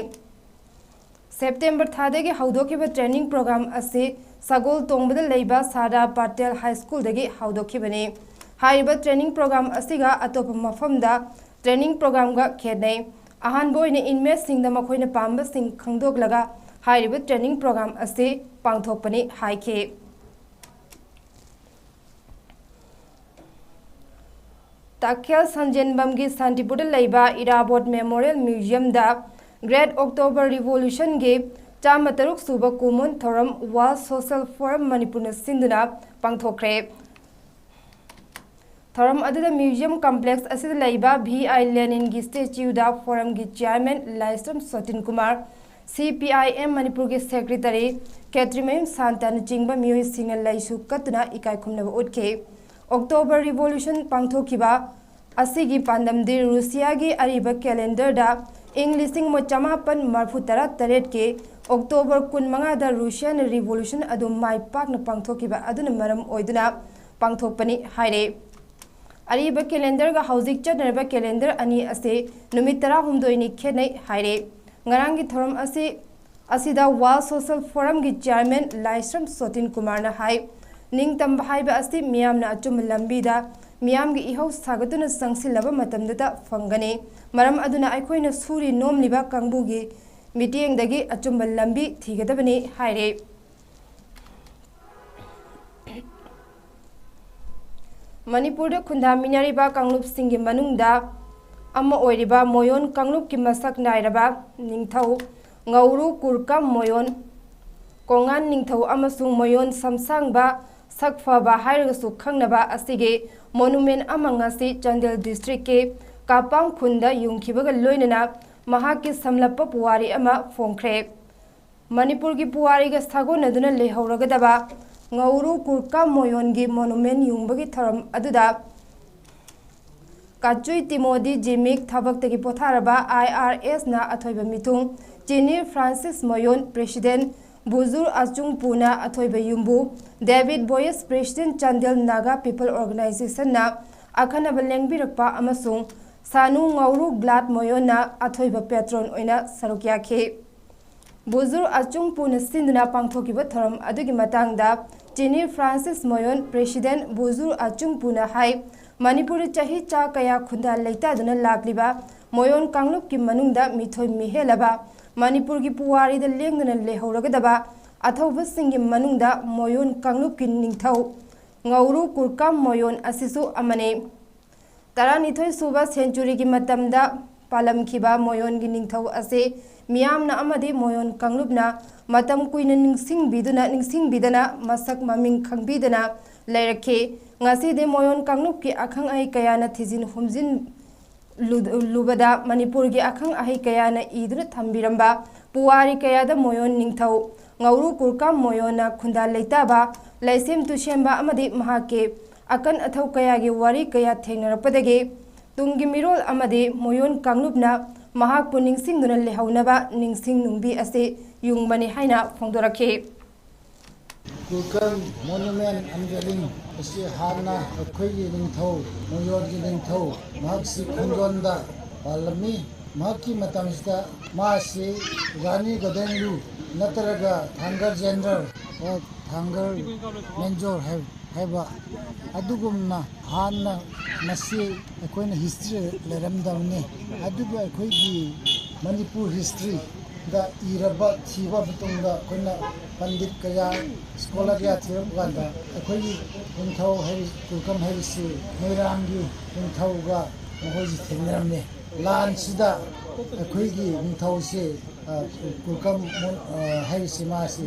ꯁꯦꯞꯇꯦꯝꯕꯔ ꯊꯥꯗꯒꯤ ꯍꯧꯗꯣꯛꯈꯤꯕ training program ꯑꯁꯤ ꯁꯒꯣꯜ ꯇꯣꯡꯕꯗ ꯂꯩꯕ ꯁꯥꯔꯗꯥ ꯄꯇꯦꯜ ꯍꯥꯏ ꯁ꯭ꯀꯨꯜꯗꯒꯤ ꯍꯧꯗꯣꯛꯈꯤꯕꯅꯤ꯫ ꯍꯥꯏꯔꯤꯕ training program ꯑꯁꯤꯒ ꯑꯇꯣꯞꯄ ꯃꯐꯝꯗ training program ꯒ ꯈꯦꯠꯅꯩ꯫ ꯑꯍꯥꯟꯕ ꯑꯣꯏꯅ inmateꯁꯤꯡꯗ ꯃꯈꯣꯏꯅ ꯄꯥꯝꯕꯁꯤꯡ ꯈꯪꯗꯣꯛꯂꯒ ꯍꯥꯏꯔꯤꯕ training program ꯑꯁꯤ ꯄꯥꯡꯊꯣꯛꯄꯅꯤ ꯍꯥꯏꯈꯤ꯫ ꯇꯥꯈꯦꯜ ꯁꯟꯖꯦꯟꯕꯝꯒꯤ ꯁꯥꯟꯇꯤꯄꯨꯔꯗ ꯂꯩꯕ ꯏꯔꯥꯕꯣꯠ Memorial Museumꯗ Great October Revolutionꯒꯤ ꯆꯥꯝꯃ ꯇꯔꯨꯛ ꯁꯨꯕ ꯀꯨꯝꯑꯣꯟ ꯊꯧꯔꯝ World Social Forum ꯃꯅꯤꯄꯨꯔꯅ ꯁꯤꯟꯗꯨꯅ ꯄꯥꯡꯊꯣꯛꯈ꯭ꯔꯦ꯫ ꯊꯧꯔꯝ ꯑꯗꯨꯗ museum complex ꯑꯁꯤꯗ ꯂꯩꯕ V I Leninꯒꯤ statueꯗ forumꯒꯤ chairman Laishram ꯁꯣꯇꯤꯟ Kumar, C P I M ꯃꯅꯤꯄꯨꯔꯒꯤ secretary ꯈꯦꯇ꯭ꯔꯤꯃꯌꯨꯝ ꯁꯥꯟꯇꯅꯆꯤꯡꯕ ꯃꯤꯑꯣꯏꯁꯤꯡꯅ ꯂꯩꯁꯨ ꯀꯠꯇꯨꯅ ꯏꯀꯥꯏ ꯈꯨꯝꯅꯕ ꯎꯠꯈꯤ꯫ October Revolution ꯄꯥꯡꯊꯣꯛꯈꯤꯕ ꯑꯁꯤꯒꯤ ꯄꯥꯟꯗꯝꯗꯤ ꯔꯨꯁꯤꯌꯥꯒꯤ ꯑꯔꯤꯕ calendarꯗ ꯏꯪ ꯂꯤꯁꯤꯡ ꯑꯃ ꯆꯃꯥꯄꯟ ꯃꯔꯤꯐꯨ ꯇꯔꯥ ꯇꯔꯦꯠꯀꯤ October ꯀꯨꯟꯃꯉꯥꯗ Russian Revolution ꯑꯗꯨ ꯃꯥꯏ ꯄꯥꯛꯅ ꯄꯥꯡꯊꯣꯛꯈꯤꯕ ꯑꯗꯨꯅ ꯃꯔꯝ ꯑꯣꯏꯗꯨꯅ ꯄꯥꯡꯊꯣꯛꯄꯅꯤ ꯍꯥꯏꯔꯦ꯫ ꯑꯔꯤꯕ calendarꯒ ꯍꯧꯖꯤꯛ ꯆꯠꯅꯔꯤꯕ calendar ꯑꯅꯤ ꯑꯁꯤ ꯅꯨꯃꯤꯠ ꯇꯔꯥꯍꯨꯝꯗꯣꯏꯅꯤ ꯈꯦꯠꯅꯩ ꯍꯥꯏꯔꯦ꯫ ꯉꯔꯥꯡꯒꯤ ꯊꯧꯔꯝ ꯑꯁꯤ ꯑꯁꯤꯗ World Social Forumꯒꯤ chairman ꯂꯥꯏꯁ꯭ꯔꯝ ꯁꯣꯇꯤꯟ ꯀꯨꯃꯥꯔꯅ ꯍꯥꯏ, ꯅꯤꯡꯇꯝꯕ ꯍꯥꯏꯕ ꯑꯁꯤ ꯃꯤꯌꯥꯝꯅ ꯑꯆꯨꯝꯕ ꯂꯝꯕꯤꯗ ꯃꯤꯌꯥꯝꯒꯤ ꯏꯍꯧ ꯁꯥꯒꯠꯇꯨꯅ ꯆꯪꯁꯤꯜꯂꯕ ꯃꯇꯝꯗꯇ ꯐꯪꯒꯅꯤ꯫ ꯃꯔꯝ ꯑꯗꯨꯅ ꯑꯩꯈꯣꯏꯅ ꯁꯨꯔꯤ ꯅꯣꯝꯂꯤꯕ ꯀꯥꯡꯕꯨꯒꯤ ꯃꯤꯠꯌꯦꯡꯗꯒꯤ ꯑꯆꯨꯝꯕ ꯂꯝꯕꯤ ꯊꯤꯒꯗꯕꯅꯤ ꯍꯥꯏꯔꯦ꯫ ꯃꯅꯤꯄꯨꯔꯗ ꯈꯨꯟꯗꯥꯃꯤꯟꯅꯔꯤꯕ ꯀꯥꯡꯂꯨꯞꯁꯤꯡꯒꯤ ꯃꯅꯨꯡꯗ ꯑꯃ ꯑꯣꯏꯔꯤꯕ ꯃꯣꯌꯣꯟ ꯀꯥꯡꯂꯨꯞꯀꯤ ꯃꯁꯛ ꯅꯥꯏꯔꯕ ꯅꯤꯡꯊꯧ ꯉꯧꯔꯨ ꯀꯨꯔꯀꯥ ꯃꯣꯌꯣꯟ, ꯀꯣꯡꯉꯥꯟ ꯅꯤꯡꯊꯧ ꯑꯃꯁꯨꯡ ꯃꯣꯌꯣꯟ ꯁꯝꯁꯥꯡꯕ ꯁꯛꯐꯕ ꯍꯥꯏꯔꯒꯁꯨ ꯈꯪꯅꯕ ꯑꯁꯤꯒꯤ monument ꯑꯃ ꯉꯁꯤ ꯆꯥꯟꯗꯦꯜ districtꯀꯤ ꯀꯥꯄꯥꯡ ꯈꯨꯟꯗ ꯌꯨꯡꯈꯤꯕꯒ ꯂꯣꯏꯅꯅ ꯃꯍꯥꯛꯀꯤ ꯁꯝꯂꯞꯄ ꯄꯨꯋꯥꯔꯤ ꯑꯃ ꯐꯣꯡꯈ꯭ꯔꯦ꯫ ꯃꯅꯤꯄꯨꯔꯒꯤ ꯄꯨꯋꯥꯔꯤꯒ ꯁꯥꯒꯣꯟꯅꯗꯨꯅ ꯂꯩꯍꯧꯔꯒꯗꯕ ꯉꯧꯔꯨ ꯀꯨꯔꯀꯥ ꯃꯣꯌꯣꯟꯒꯤ monument ꯌꯨꯡꯕꯒꯤ ꯊꯧꯔꯝ ꯑꯗꯨꯗ ꯀꯥꯆꯨꯏ ꯇꯤꯃꯣꯗꯤ ꯖꯤꯃꯤꯛ ꯊꯕꯛꯇꯒꯤ ꯄꯣꯊꯥꯔꯕ I R Sꯅ ꯑꯊꯣꯏꯕ ꯃꯤꯊꯨꯡ, ꯆꯤꯅꯤ ꯐ꯭ꯔꯥꯟꯁꯤꯁ ꯃꯣꯌꯣꯟ president, ꯕꯨꯖꯨꯔ ꯑꯆꯨꯡꯄꯨꯅ ꯑꯊꯣꯏꯕ ꯌꯨꯝꯕꯨ, ꯗꯦꯕꯤꯠ Boys president Chandel Naga people organizationꯅ ꯑꯈꯟꯅꯕ ꯂꯦꯡꯕꯤꯔꯛꯄ ꯑꯃꯁꯨꯡ ꯁꯥꯅꯨ ꯉꯧꯔꯨ ꯒ꯭ꯂꯥꯠ ꯃꯣꯌꯣꯟꯅ ꯑꯊꯣꯏꯕ patron ꯑꯣꯏꯅ ꯁꯔꯨꯛ ꯌꯥꯈꯤ꯫ ꯕꯨꯖꯨꯔ ꯑꯆꯨꯡꯄꯨꯅ ꯁꯤꯟꯗꯨꯅ ꯄꯥꯡꯊꯣꯛꯈꯤꯕ ꯊꯧꯔꯝ ꯑꯗꯨꯒꯤ ꯃꯇꯥꯡꯗ ꯆꯤꯅꯤ ꯐ꯭ꯔꯥꯟꯁꯤꯁ ꯃꯣꯌꯣꯟ president ꯕꯨꯖꯨꯔ ꯑꯆꯨꯡꯄꯨꯅ ꯍꯥꯏ, ꯃꯅꯤꯄꯨꯔꯗ ꯆꯍꯤ ꯆꯥ ꯀꯌꯥ ꯈꯨꯟꯗꯥ ꯂꯩꯇꯥꯗꯨꯅ ꯂꯥꯛꯂꯤꯕ ꯃꯣꯌꯣꯟ ꯀꯥꯡꯂꯨꯞꯀꯤ ꯃꯅꯨꯡꯗ ꯃꯤꯊꯣꯏ ꯃꯤꯍꯦꯜꯂꯕ ꯃꯅꯤꯄꯨꯔꯒꯤ ꯄꯨꯋꯥꯔꯤꯗ ꯂꯦꯡꯗꯅ ꯂꯩꯍꯧꯔꯒꯗꯕ ꯑꯊꯧꯕꯁꯤꯡꯒꯤ ꯃꯅꯨꯡꯗ ꯃꯣꯌꯣꯟ ꯀꯥꯡꯂꯨꯞꯀꯤ ꯅꯤꯡꯊꯧ ꯉꯧꯔꯨ ꯀꯨꯔꯀꯥꯝ ꯃꯣꯌꯣꯟ ꯑꯁꯤꯁꯨ ꯑꯃꯅꯤ꯫ ꯇꯔꯥꯅꯤꯊꯣꯏ ꯁꯨꯕ ꯁꯦꯟꯆꯨꯔꯤꯒꯤ ꯃꯇꯝꯗ ꯄꯥꯜꯂꯝꯈꯤꯕ ꯃꯣꯌꯣꯟꯒꯤ ꯅꯤꯡꯊꯧ ꯑꯁꯤ ꯃꯤꯌꯥꯝꯅ ꯑꯃꯗꯤ ꯃꯣꯌꯣꯟ ꯀꯥꯡꯂꯨꯞꯅ ꯃꯇꯝ ꯀꯨꯏꯅ ꯅꯤꯡꯁꯤꯡꯕꯤꯗꯨꯅ, ꯅꯤꯡꯁꯤꯡꯕꯤꯗꯅ ꯃꯁꯛ ꯃꯃꯤꯡ ꯈꯪꯕꯤꯗꯅ ꯂꯩꯔꯛꯈꯤ꯫ ꯉꯁꯤꯗꯤ ꯃꯣꯌꯣꯟ ꯀꯥꯡꯂꯨꯞꯀꯤ ꯑꯈꯪ ꯑꯍꯩ ꯀꯌꯥꯅ ꯊꯤꯖꯤꯟ ꯍꯨꯝꯖꯤꯟ ꯂꯨ-, ꯂꯨꯕꯗ ꯃꯅꯤꯄꯨꯔꯒꯤ ꯑꯈꯪ ꯑꯍꯩ ꯀꯌꯥꯅ ꯏꯗꯨꯅ ꯊꯝꯕꯤꯔꯝꯕ ꯄꯨꯋꯥꯔꯤ ꯀꯌꯥꯗ ꯃꯣꯌꯣꯟ ꯅꯤꯡꯊꯧ ꯉꯧꯔꯨ ꯀꯨꯔꯀꯥꯝ ꯃꯣꯌꯣꯟꯅ ꯈꯨꯟꯗꯥ ꯂꯩꯇꯥꯕ, ꯂꯩꯁꯦꯝ ꯇꯨꯁꯦꯝꯕ ꯑꯃꯗꯤ ꯃꯍꯥꯛꯀꯤ ꯑꯀꯟ ꯑꯊꯧ ꯀꯌꯥꯒꯤ ꯋꯥꯔꯤ ꯀꯌꯥ ꯊꯦꯡꯅꯔꯛꯄꯗꯒꯤ ꯇꯨꯡꯒꯤ ꯃꯤꯔꯣꯜ ꯑꯃꯗꯤ ꯃꯣꯌꯣꯟ ꯀꯥꯡꯂꯨꯞꯅ ꯃꯍꯥꯛꯄꯨ ꯅꯤꯡꯁꯤꯡꯗꯨꯅ ꯂꯩꯍꯧꯅꯕ ꯅꯤꯡꯁꯤꯡ ꯅꯨꯡꯕꯤ ꯑꯁꯤ ꯌꯨꯡꯕꯅꯤ ꯍꯥꯏꯅ ꯐꯣꯡꯗꯣꯔꯛꯈꯤ꯫ ꯀꯨꯔꯀꯥꯝ Monument Unveiling ꯑꯁꯤ ꯍꯥꯟꯅ ꯑꯩꯈꯣꯏꯒꯤ ꯅꯤꯡꯊꯧ, ꯃꯣꯌꯣꯟꯒꯤ ꯅꯤꯡꯊꯧ, ꯃꯍꯥꯛꯁꯤ ꯈꯣꯡꯖꯣꯟꯗ ꯄꯥꯜꯂꯝꯃꯤ꯫ ꯃꯍꯥꯛꯀꯤ ꯃꯇꯝꯁꯤꯗ ꯃꯥꯁꯤ ꯔꯥꯅꯤ ꯒꯣꯗꯦꯟꯂꯨ ꯅꯠꯇ꯭ꯔꯒ ꯊꯥꯡꯒꯔ ꯖꯦꯟꯗꯔ, ꯑꯣ, ꯊꯥꯡꯒꯔ ꯃꯦꯟꯖꯣꯔ ꯍꯥꯏ-, ꯍꯥꯏꯕ ꯑꯗꯨꯒꯨꯝꯅ ꯍꯥꯟꯅ ꯃꯁꯤ ꯑꯩꯈꯣꯏꯅ history ꯂꯩꯔꯝꯗꯕꯅꯤ꯫ ꯑꯗꯨꯕꯨ ꯑꯩꯈꯣꯏꯒꯤ ꯃꯅꯤꯄꯨꯔ historyꯗ ꯏꯔꯕ ꯊꯤꯕ ꯃꯇꯨꯡꯗ ꯑꯩꯈꯣꯏꯅ ꯄꯟꯗꯤꯠ ꯀꯌꯥ, scholar ꯀꯌꯥ ꯊꯤꯔꯛꯄ ꯀꯥꯟꯗ ꯑꯩꯈꯣꯏꯒꯤ ꯅꯤꯡꯊꯧ ꯍꯥꯏꯔꯤ, ꯀꯨꯔꯀꯥꯝ ꯍꯥꯏꯔꯤꯁꯤ ꯃꯣꯏꯔꯥꯡꯒꯤ ꯅꯤꯡꯊꯧꯒ ꯃꯈꯣꯏꯁꯤ ꯊꯦꯡꯅꯔꯝꯃꯤ꯫ ꯂꯥꯟꯁꯤꯗ ꯑꯩꯈꯣꯏꯒꯤ ꯅꯤꯡꯊꯧꯁꯤ, ꯑ, ꯀꯨꯔꯀꯥꯝ ꯃꯣ-, ꯑ, ꯍꯥꯏꯔꯤꯁꯤ ꯃꯥꯁꯤ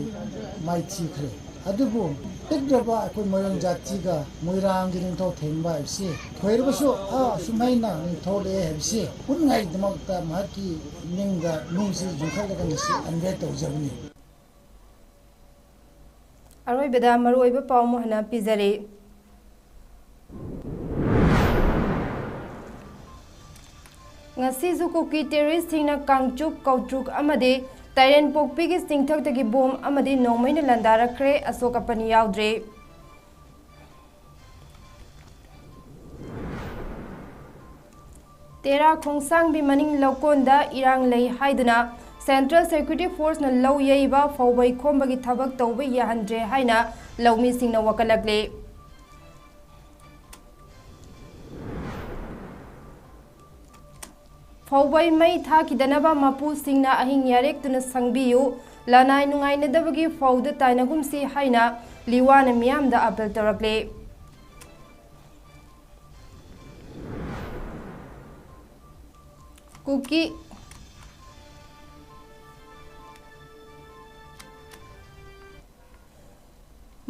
ꯃꯥꯏꯊꯤꯈ꯭ꯔꯦ꯫ ꯑꯗꯨꯕꯨ ꯄꯤꯛꯂꯕ ꯑꯩꯈꯣꯏ ꯃꯣꯏꯔꯥꯡ ꯖꯥꯇꯤꯒ ꯃꯣꯏꯔꯥꯡꯒꯤ ꯅꯤꯡꯊꯧ ꯊꯦꯡꯕ ꯍꯥꯏꯕꯁꯤ ꯊꯣꯏꯔꯕꯁꯨ, ꯑꯥ, ꯁꯨꯃꯥꯏꯅ ꯅꯤꯡꯊꯧ ꯂꯩ ꯍꯥꯏꯕꯁꯤ ꯎꯠꯅꯉꯥꯏꯒꯤꯗꯃꯛꯇ ꯃꯍꯥꯛꯀꯤ ꯃꯤꯡꯗ ꯅꯨꯡꯁꯤ ꯌꯨꯡꯈꯠꯂꯒ ꯉꯁꯤ unveil ꯇꯧꯖꯕꯅꯤ꯫ ꯑꯔꯣꯏꯕꯗ ꯃꯔꯨꯑꯣꯏꯕ ꯄꯥꯎ ꯑꯃꯨꯛ ꯍꯟꯅ ꯄꯤꯖꯔꯤ꯫ ꯉꯁꯤꯁꯨ ꯀꯨꯀꯤ terroristꯁꯤꯡꯅ ꯀꯥꯡꯆꯨꯞ, ꯀꯧꯇ꯭ꯔꯨꯛ ꯑꯃꯗꯤ ꯇꯥꯏꯔꯦꯟꯄꯣꯛꯄꯤꯒꯤ ꯆꯤꯡꯊꯛꯇꯒꯤ ꯕꯣꯝ ꯑꯃꯗꯤ ꯅꯣꯡꯃꯩꯅ ꯂꯥꯟꯗꯥꯔꯛꯈ꯭ꯔꯦ꯫ ꯑꯁꯣꯛ ꯑꯄꯟ ꯌꯥꯎꯗ꯭ꯔꯤ꯫ ꯇꯦꯔꯥ ꯈꯣꯡꯁꯥꯡꯕꯤ ꯃꯅꯤꯡ ꯂꯧꯀꯣꯟꯗ ꯏꯔꯥꯡ ꯂꯩ ꯍꯥꯏꯗꯨꯅ Central Security Forceꯅ ꯂꯧ ꯌꯩꯕ, ꯐꯧꯕꯩ ꯈꯣꯝꯕꯒꯤ ꯊꯕꯛ ꯇꯧꯕ ꯌꯥꯍꯟꯗ꯭ꯔꯦ ꯍꯥꯏꯅ ꯂꯧꯃꯤꯁꯤꯡꯅ ꯋꯥꯀꯠꯂꯛꯂꯤ꯫ ꯍꯧꯕꯩ ꯃꯩ ꯊꯥꯈꯤꯗꯅꯕ ꯃꯄꯨꯁꯤꯡꯅ ꯑꯍꯤꯡ ꯌꯥꯔꯦꯛꯇꯨꯅ ꯁꯪꯕꯤꯌꯨ, ꯂꯅꯥꯏ ꯅꯨꯡꯉꯥꯏꯅꯗꯕꯒꯤ ꯐꯧꯗ ꯇꯥꯏꯅꯒꯨꯝꯁꯤ ꯍꯥꯏꯅ ꯂꯤꯋꯥꯅ ꯃꯤꯌꯥꯝꯗ ꯑꯥꯄꯤꯜ ꯇꯧꯔꯛꯂꯦ꯫ ꯀꯨꯀꯤ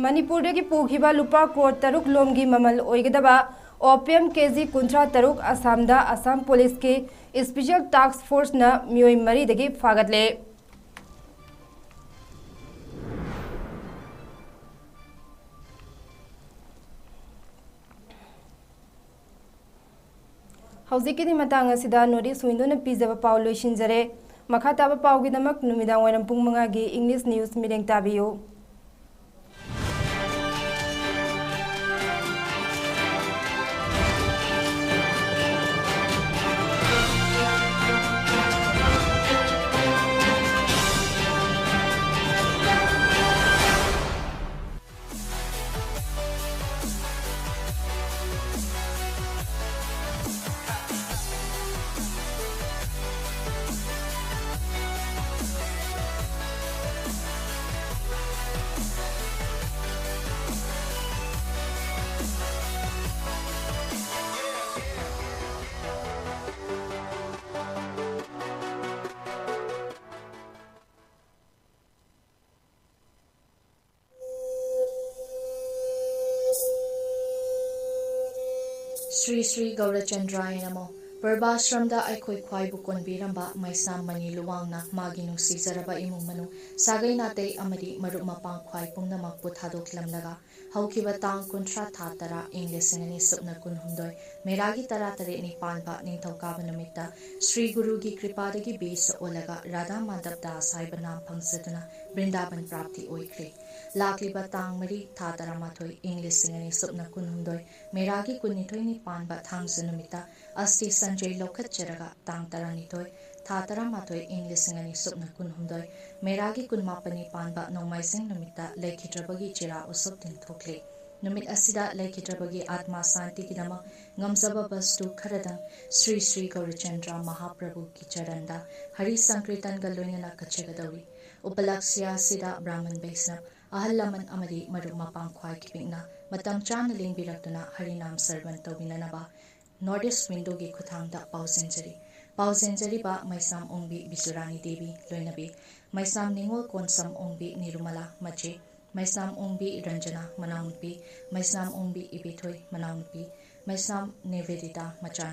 ꯃꯅꯤꯄꯨꯔꯗꯒꯤ ꯄꯨꯈꯤꯕ ꯂꯨꯄꯥ ꯀ꯭ꯔꯣꯔ ꯇꯔꯨꯛ ꯂꯣꯝꯒꯤ ꯃꯃꯜ ꯑꯣꯏꯒꯗꯕ ꯑꯣꯄꯤꯌꯝ ꯀꯦ ꯖꯤ ꯀꯨꯟꯊ꯭ꯔꯥ ꯇꯔꯨꯛ ꯑꯁꯥꯝꯗ ꯑꯁꯥꯝ ꯄꯨꯂꯤꯁꯀꯤ ꯏꯁꯄꯤꯁꯦꯜ ꯇꯥꯛꯁ ꯐꯣꯔꯁꯅ ꯃꯤꯑꯣꯏ ꯃꯔꯤꯗꯒꯤ ꯐꯥꯒꯠꯂꯦ꯫ ꯍꯧꯖꯤꯛꯀꯤꯗꯤ ꯃꯇꯥꯡ ꯑꯁꯤꯗ North East Window-ꯅ ꯄꯤꯖꯕ ꯄꯥꯎ ꯂꯣꯏꯁꯤꯟꯖꯔꯦ꯫ ꯃꯈꯥ ꯇꯥꯕ ꯄꯥꯎꯒꯤꯗꯃꯛ ꯅꯨꯃꯤꯗꯥꯡ ꯋꯥꯏꯔꯝ ꯄꯨꯡ ꯃꯉꯥꯒꯤ English News ꯃꯤꯠꯌꯦꯡ ꯇꯥꯕꯤꯌꯨ꯫ ꯁ꯭ꯔꯤ ꯁ꯭ꯔꯤ ꯒꯧꯔꯆꯟꯗ꯭ꯔꯥꯌ ꯅꯃꯣ꯫ ꯄꯔꯕꯥꯁ꯭ꯔꯝꯗ ꯑꯩꯈꯣꯏ ꯈ꯭ꯋꯥꯏꯕꯨ ꯀꯣꯟꯕꯤꯔꯝꯕ ꯃꯩꯁꯥꯝ ꯃꯅꯤ ꯂꯨꯋꯥꯡꯅ ꯃꯥꯒꯤ ꯅꯨꯡꯁꯤꯖꯔꯕ ꯏꯃꯨꯡ ꯃꯅꯨꯡ, ꯁꯥꯒꯩ ꯅꯥꯇꯩ ꯑꯃꯗꯤ ꯃꯔꯨꯞ ꯃꯄꯥꯡ ꯈ꯭ꯋꯥꯏ ꯄꯨꯝꯅꯃꯛꯄꯨ ꯊꯥꯗꯣꯛꯂꯝꯂꯒ, ꯍꯧꯈꯤꯕ ꯇꯥꯡ ꯀꯨꯟꯊ꯭ꯔꯥ ꯊꯥ ꯇꯔꯥ ꯏꯪ ꯂꯤꯁꯤꯡ ꯑꯅꯤ ꯁꯨꯞꯅ ꯀꯨꯟꯍꯨꯝꯗꯣꯏ, ꯃꯦꯔꯥꯒꯤ ꯇꯔꯥꯇꯔꯦꯠꯅꯤ ꯄꯥꯟꯕ ꯅꯤꯡꯊꯧꯀꯥꯕ ꯅꯨꯃꯤꯠꯇ ꯁ꯭ꯔꯤ ꯒꯨꯔꯨꯒꯤ ꯀ꯭ꯔꯤꯄꯥꯗꯒꯤ ꯕꯦꯁ ꯑꯣꯜꯂꯒ ꯔꯥꯙꯥ ꯃꯥꯙꯕ ꯗꯥꯁ ꯍꯥꯏꯕ ꯅꯥꯝ ꯐꯪꯖꯗꯨꯅ ꯕ꯭ꯔꯤꯟꯗꯥꯕꯟ ꯄ꯭ꯔꯥꯞꯇꯤ ꯑꯣꯏꯈ꯭ꯔꯦ꯫ ꯂꯥꯛꯂꯤꯕ ꯇꯥꯡ ꯃꯔꯤ ꯊꯥ ꯇꯔꯥꯃꯥꯊꯣꯏ ꯏꯪ ꯂꯤꯁꯤꯡ ꯑꯅꯤ ꯁꯨꯞꯅ ꯀꯨꯟꯍꯨꯝꯗꯣꯏ, ꯃꯦꯔꯥꯒꯤ ꯀꯨꯟꯅꯤꯊꯣꯏꯅꯤ ꯄꯥꯟꯕ ꯊꯥꯡꯖ ꯅꯨꯃꯤꯠꯇ ꯑꯁꯇꯤ ꯁꯟꯖꯩ ꯂꯧꯈꯠꯆꯔꯒ ꯇꯥꯡ ꯇꯔꯥꯅꯤꯊꯣꯏ ꯊꯥ ꯇꯔꯥꯃꯥꯊꯣꯏ ꯏꯪ ꯂꯤꯁꯤꯡ ꯑꯅꯤ ꯁꯨꯞꯅ ꯀꯨꯟꯍꯨꯝꯗꯣꯏ, ꯃꯦꯔꯥꯒꯤ ꯀꯨꯟꯃꯥꯄꯟꯅꯤ ꯄꯥꯟꯕ ꯅꯣꯡꯃꯥꯏꯖꯤꯡ ꯅꯨꯃꯤꯠꯇ ꯂꯩꯈꯤꯗ꯭ꯔꯕꯒꯤ ꯆꯤꯔꯥ ꯎꯁꯣꯞ ꯇꯤꯟꯊꯣꯛꯂꯤ꯫ ꯅꯨꯃꯤꯠ ꯑꯁꯤꯗ ꯂꯩꯈꯤꯗ꯭ꯔꯕꯒꯤ ꯑꯥꯠꯃꯥ ꯁꯥꯟꯇꯤꯒꯤꯗꯃꯛ ꯉꯝꯖꯕ ꯕꯁꯇꯨ ꯈꯔꯗꯪ ꯁ꯭ꯔꯤ ꯁ꯭ꯔꯤ ꯒꯧꯔꯆꯟꯗ꯭ꯔ ꯃꯍꯥꯄ꯭ꯔꯚꯨꯒꯤ ꯆꯔꯟꯗ ꯍꯔꯤ ꯁꯪꯀꯤꯔꯇꯟꯒ ꯂꯣꯏꯅꯅ ꯀꯠꯆꯒꯗꯧꯔꯤ꯫ ꯎꯄꯂꯛꯁ꯭ꯌ ꯑꯁꯤꯗ ꯕ꯭ꯔꯥꯍꯃꯟ ꯕꯩꯁꯅꯕ, ꯑꯍꯜ ꯂꯃꯟ ꯑꯃꯗꯤ ꯃꯔꯨꯞ ꯃꯄꯥꯡ ꯈ꯭ꯋꯥꯏ ꯄꯤꯛꯅ ꯃꯇꯝ ꯆꯥꯅ ꯂꯦꯡꯕꯤꯔꯛꯇꯨꯅ ꯍꯔꯤꯅꯥꯝ ꯁꯔꯕꯟ ꯇꯧꯕꯤꯅꯅꯕ ꯅꯣꯔꯠ ꯏꯁ ꯋꯤꯟꯗꯣꯒꯤ ꯈꯨꯠꯊꯥꯡꯗ ꯄꯥꯎꯖꯦꯟꯖꯔꯤ꯫ ꯄꯥꯎꯖꯦꯟꯖꯔꯤꯕ ꯃꯩꯁꯥꯝ ꯑꯣꯡꯕꯤ ꯕꯤꯖꯨꯔꯥꯅꯤ ꯗꯦꯕꯤ ꯂꯣꯏꯅꯕꯤ, ꯃꯩꯁꯥꯝ ꯅꯤꯉꯣꯜ ꯀꯣꯟꯁꯝ ꯑꯣꯡꯕꯤ ꯅꯤꯔꯨꯃꯂꯥ ꯃꯆꯦ, ꯃꯩꯁꯥꯝ ꯑꯣꯡꯕꯤ ꯔꯟꯖꯅꯥ ꯃꯅꯥꯎꯅꯨꯄꯤ, ꯃꯩꯁꯥꯝ ꯑꯣꯡꯕꯤ ꯏꯕꯦꯊꯣꯏ ꯃꯅꯥꯎꯅꯨꯄꯤ, ꯃꯩꯁꯥꯝ ꯅꯤꯕꯦꯗꯤꯇꯥ ꯃꯆꯥ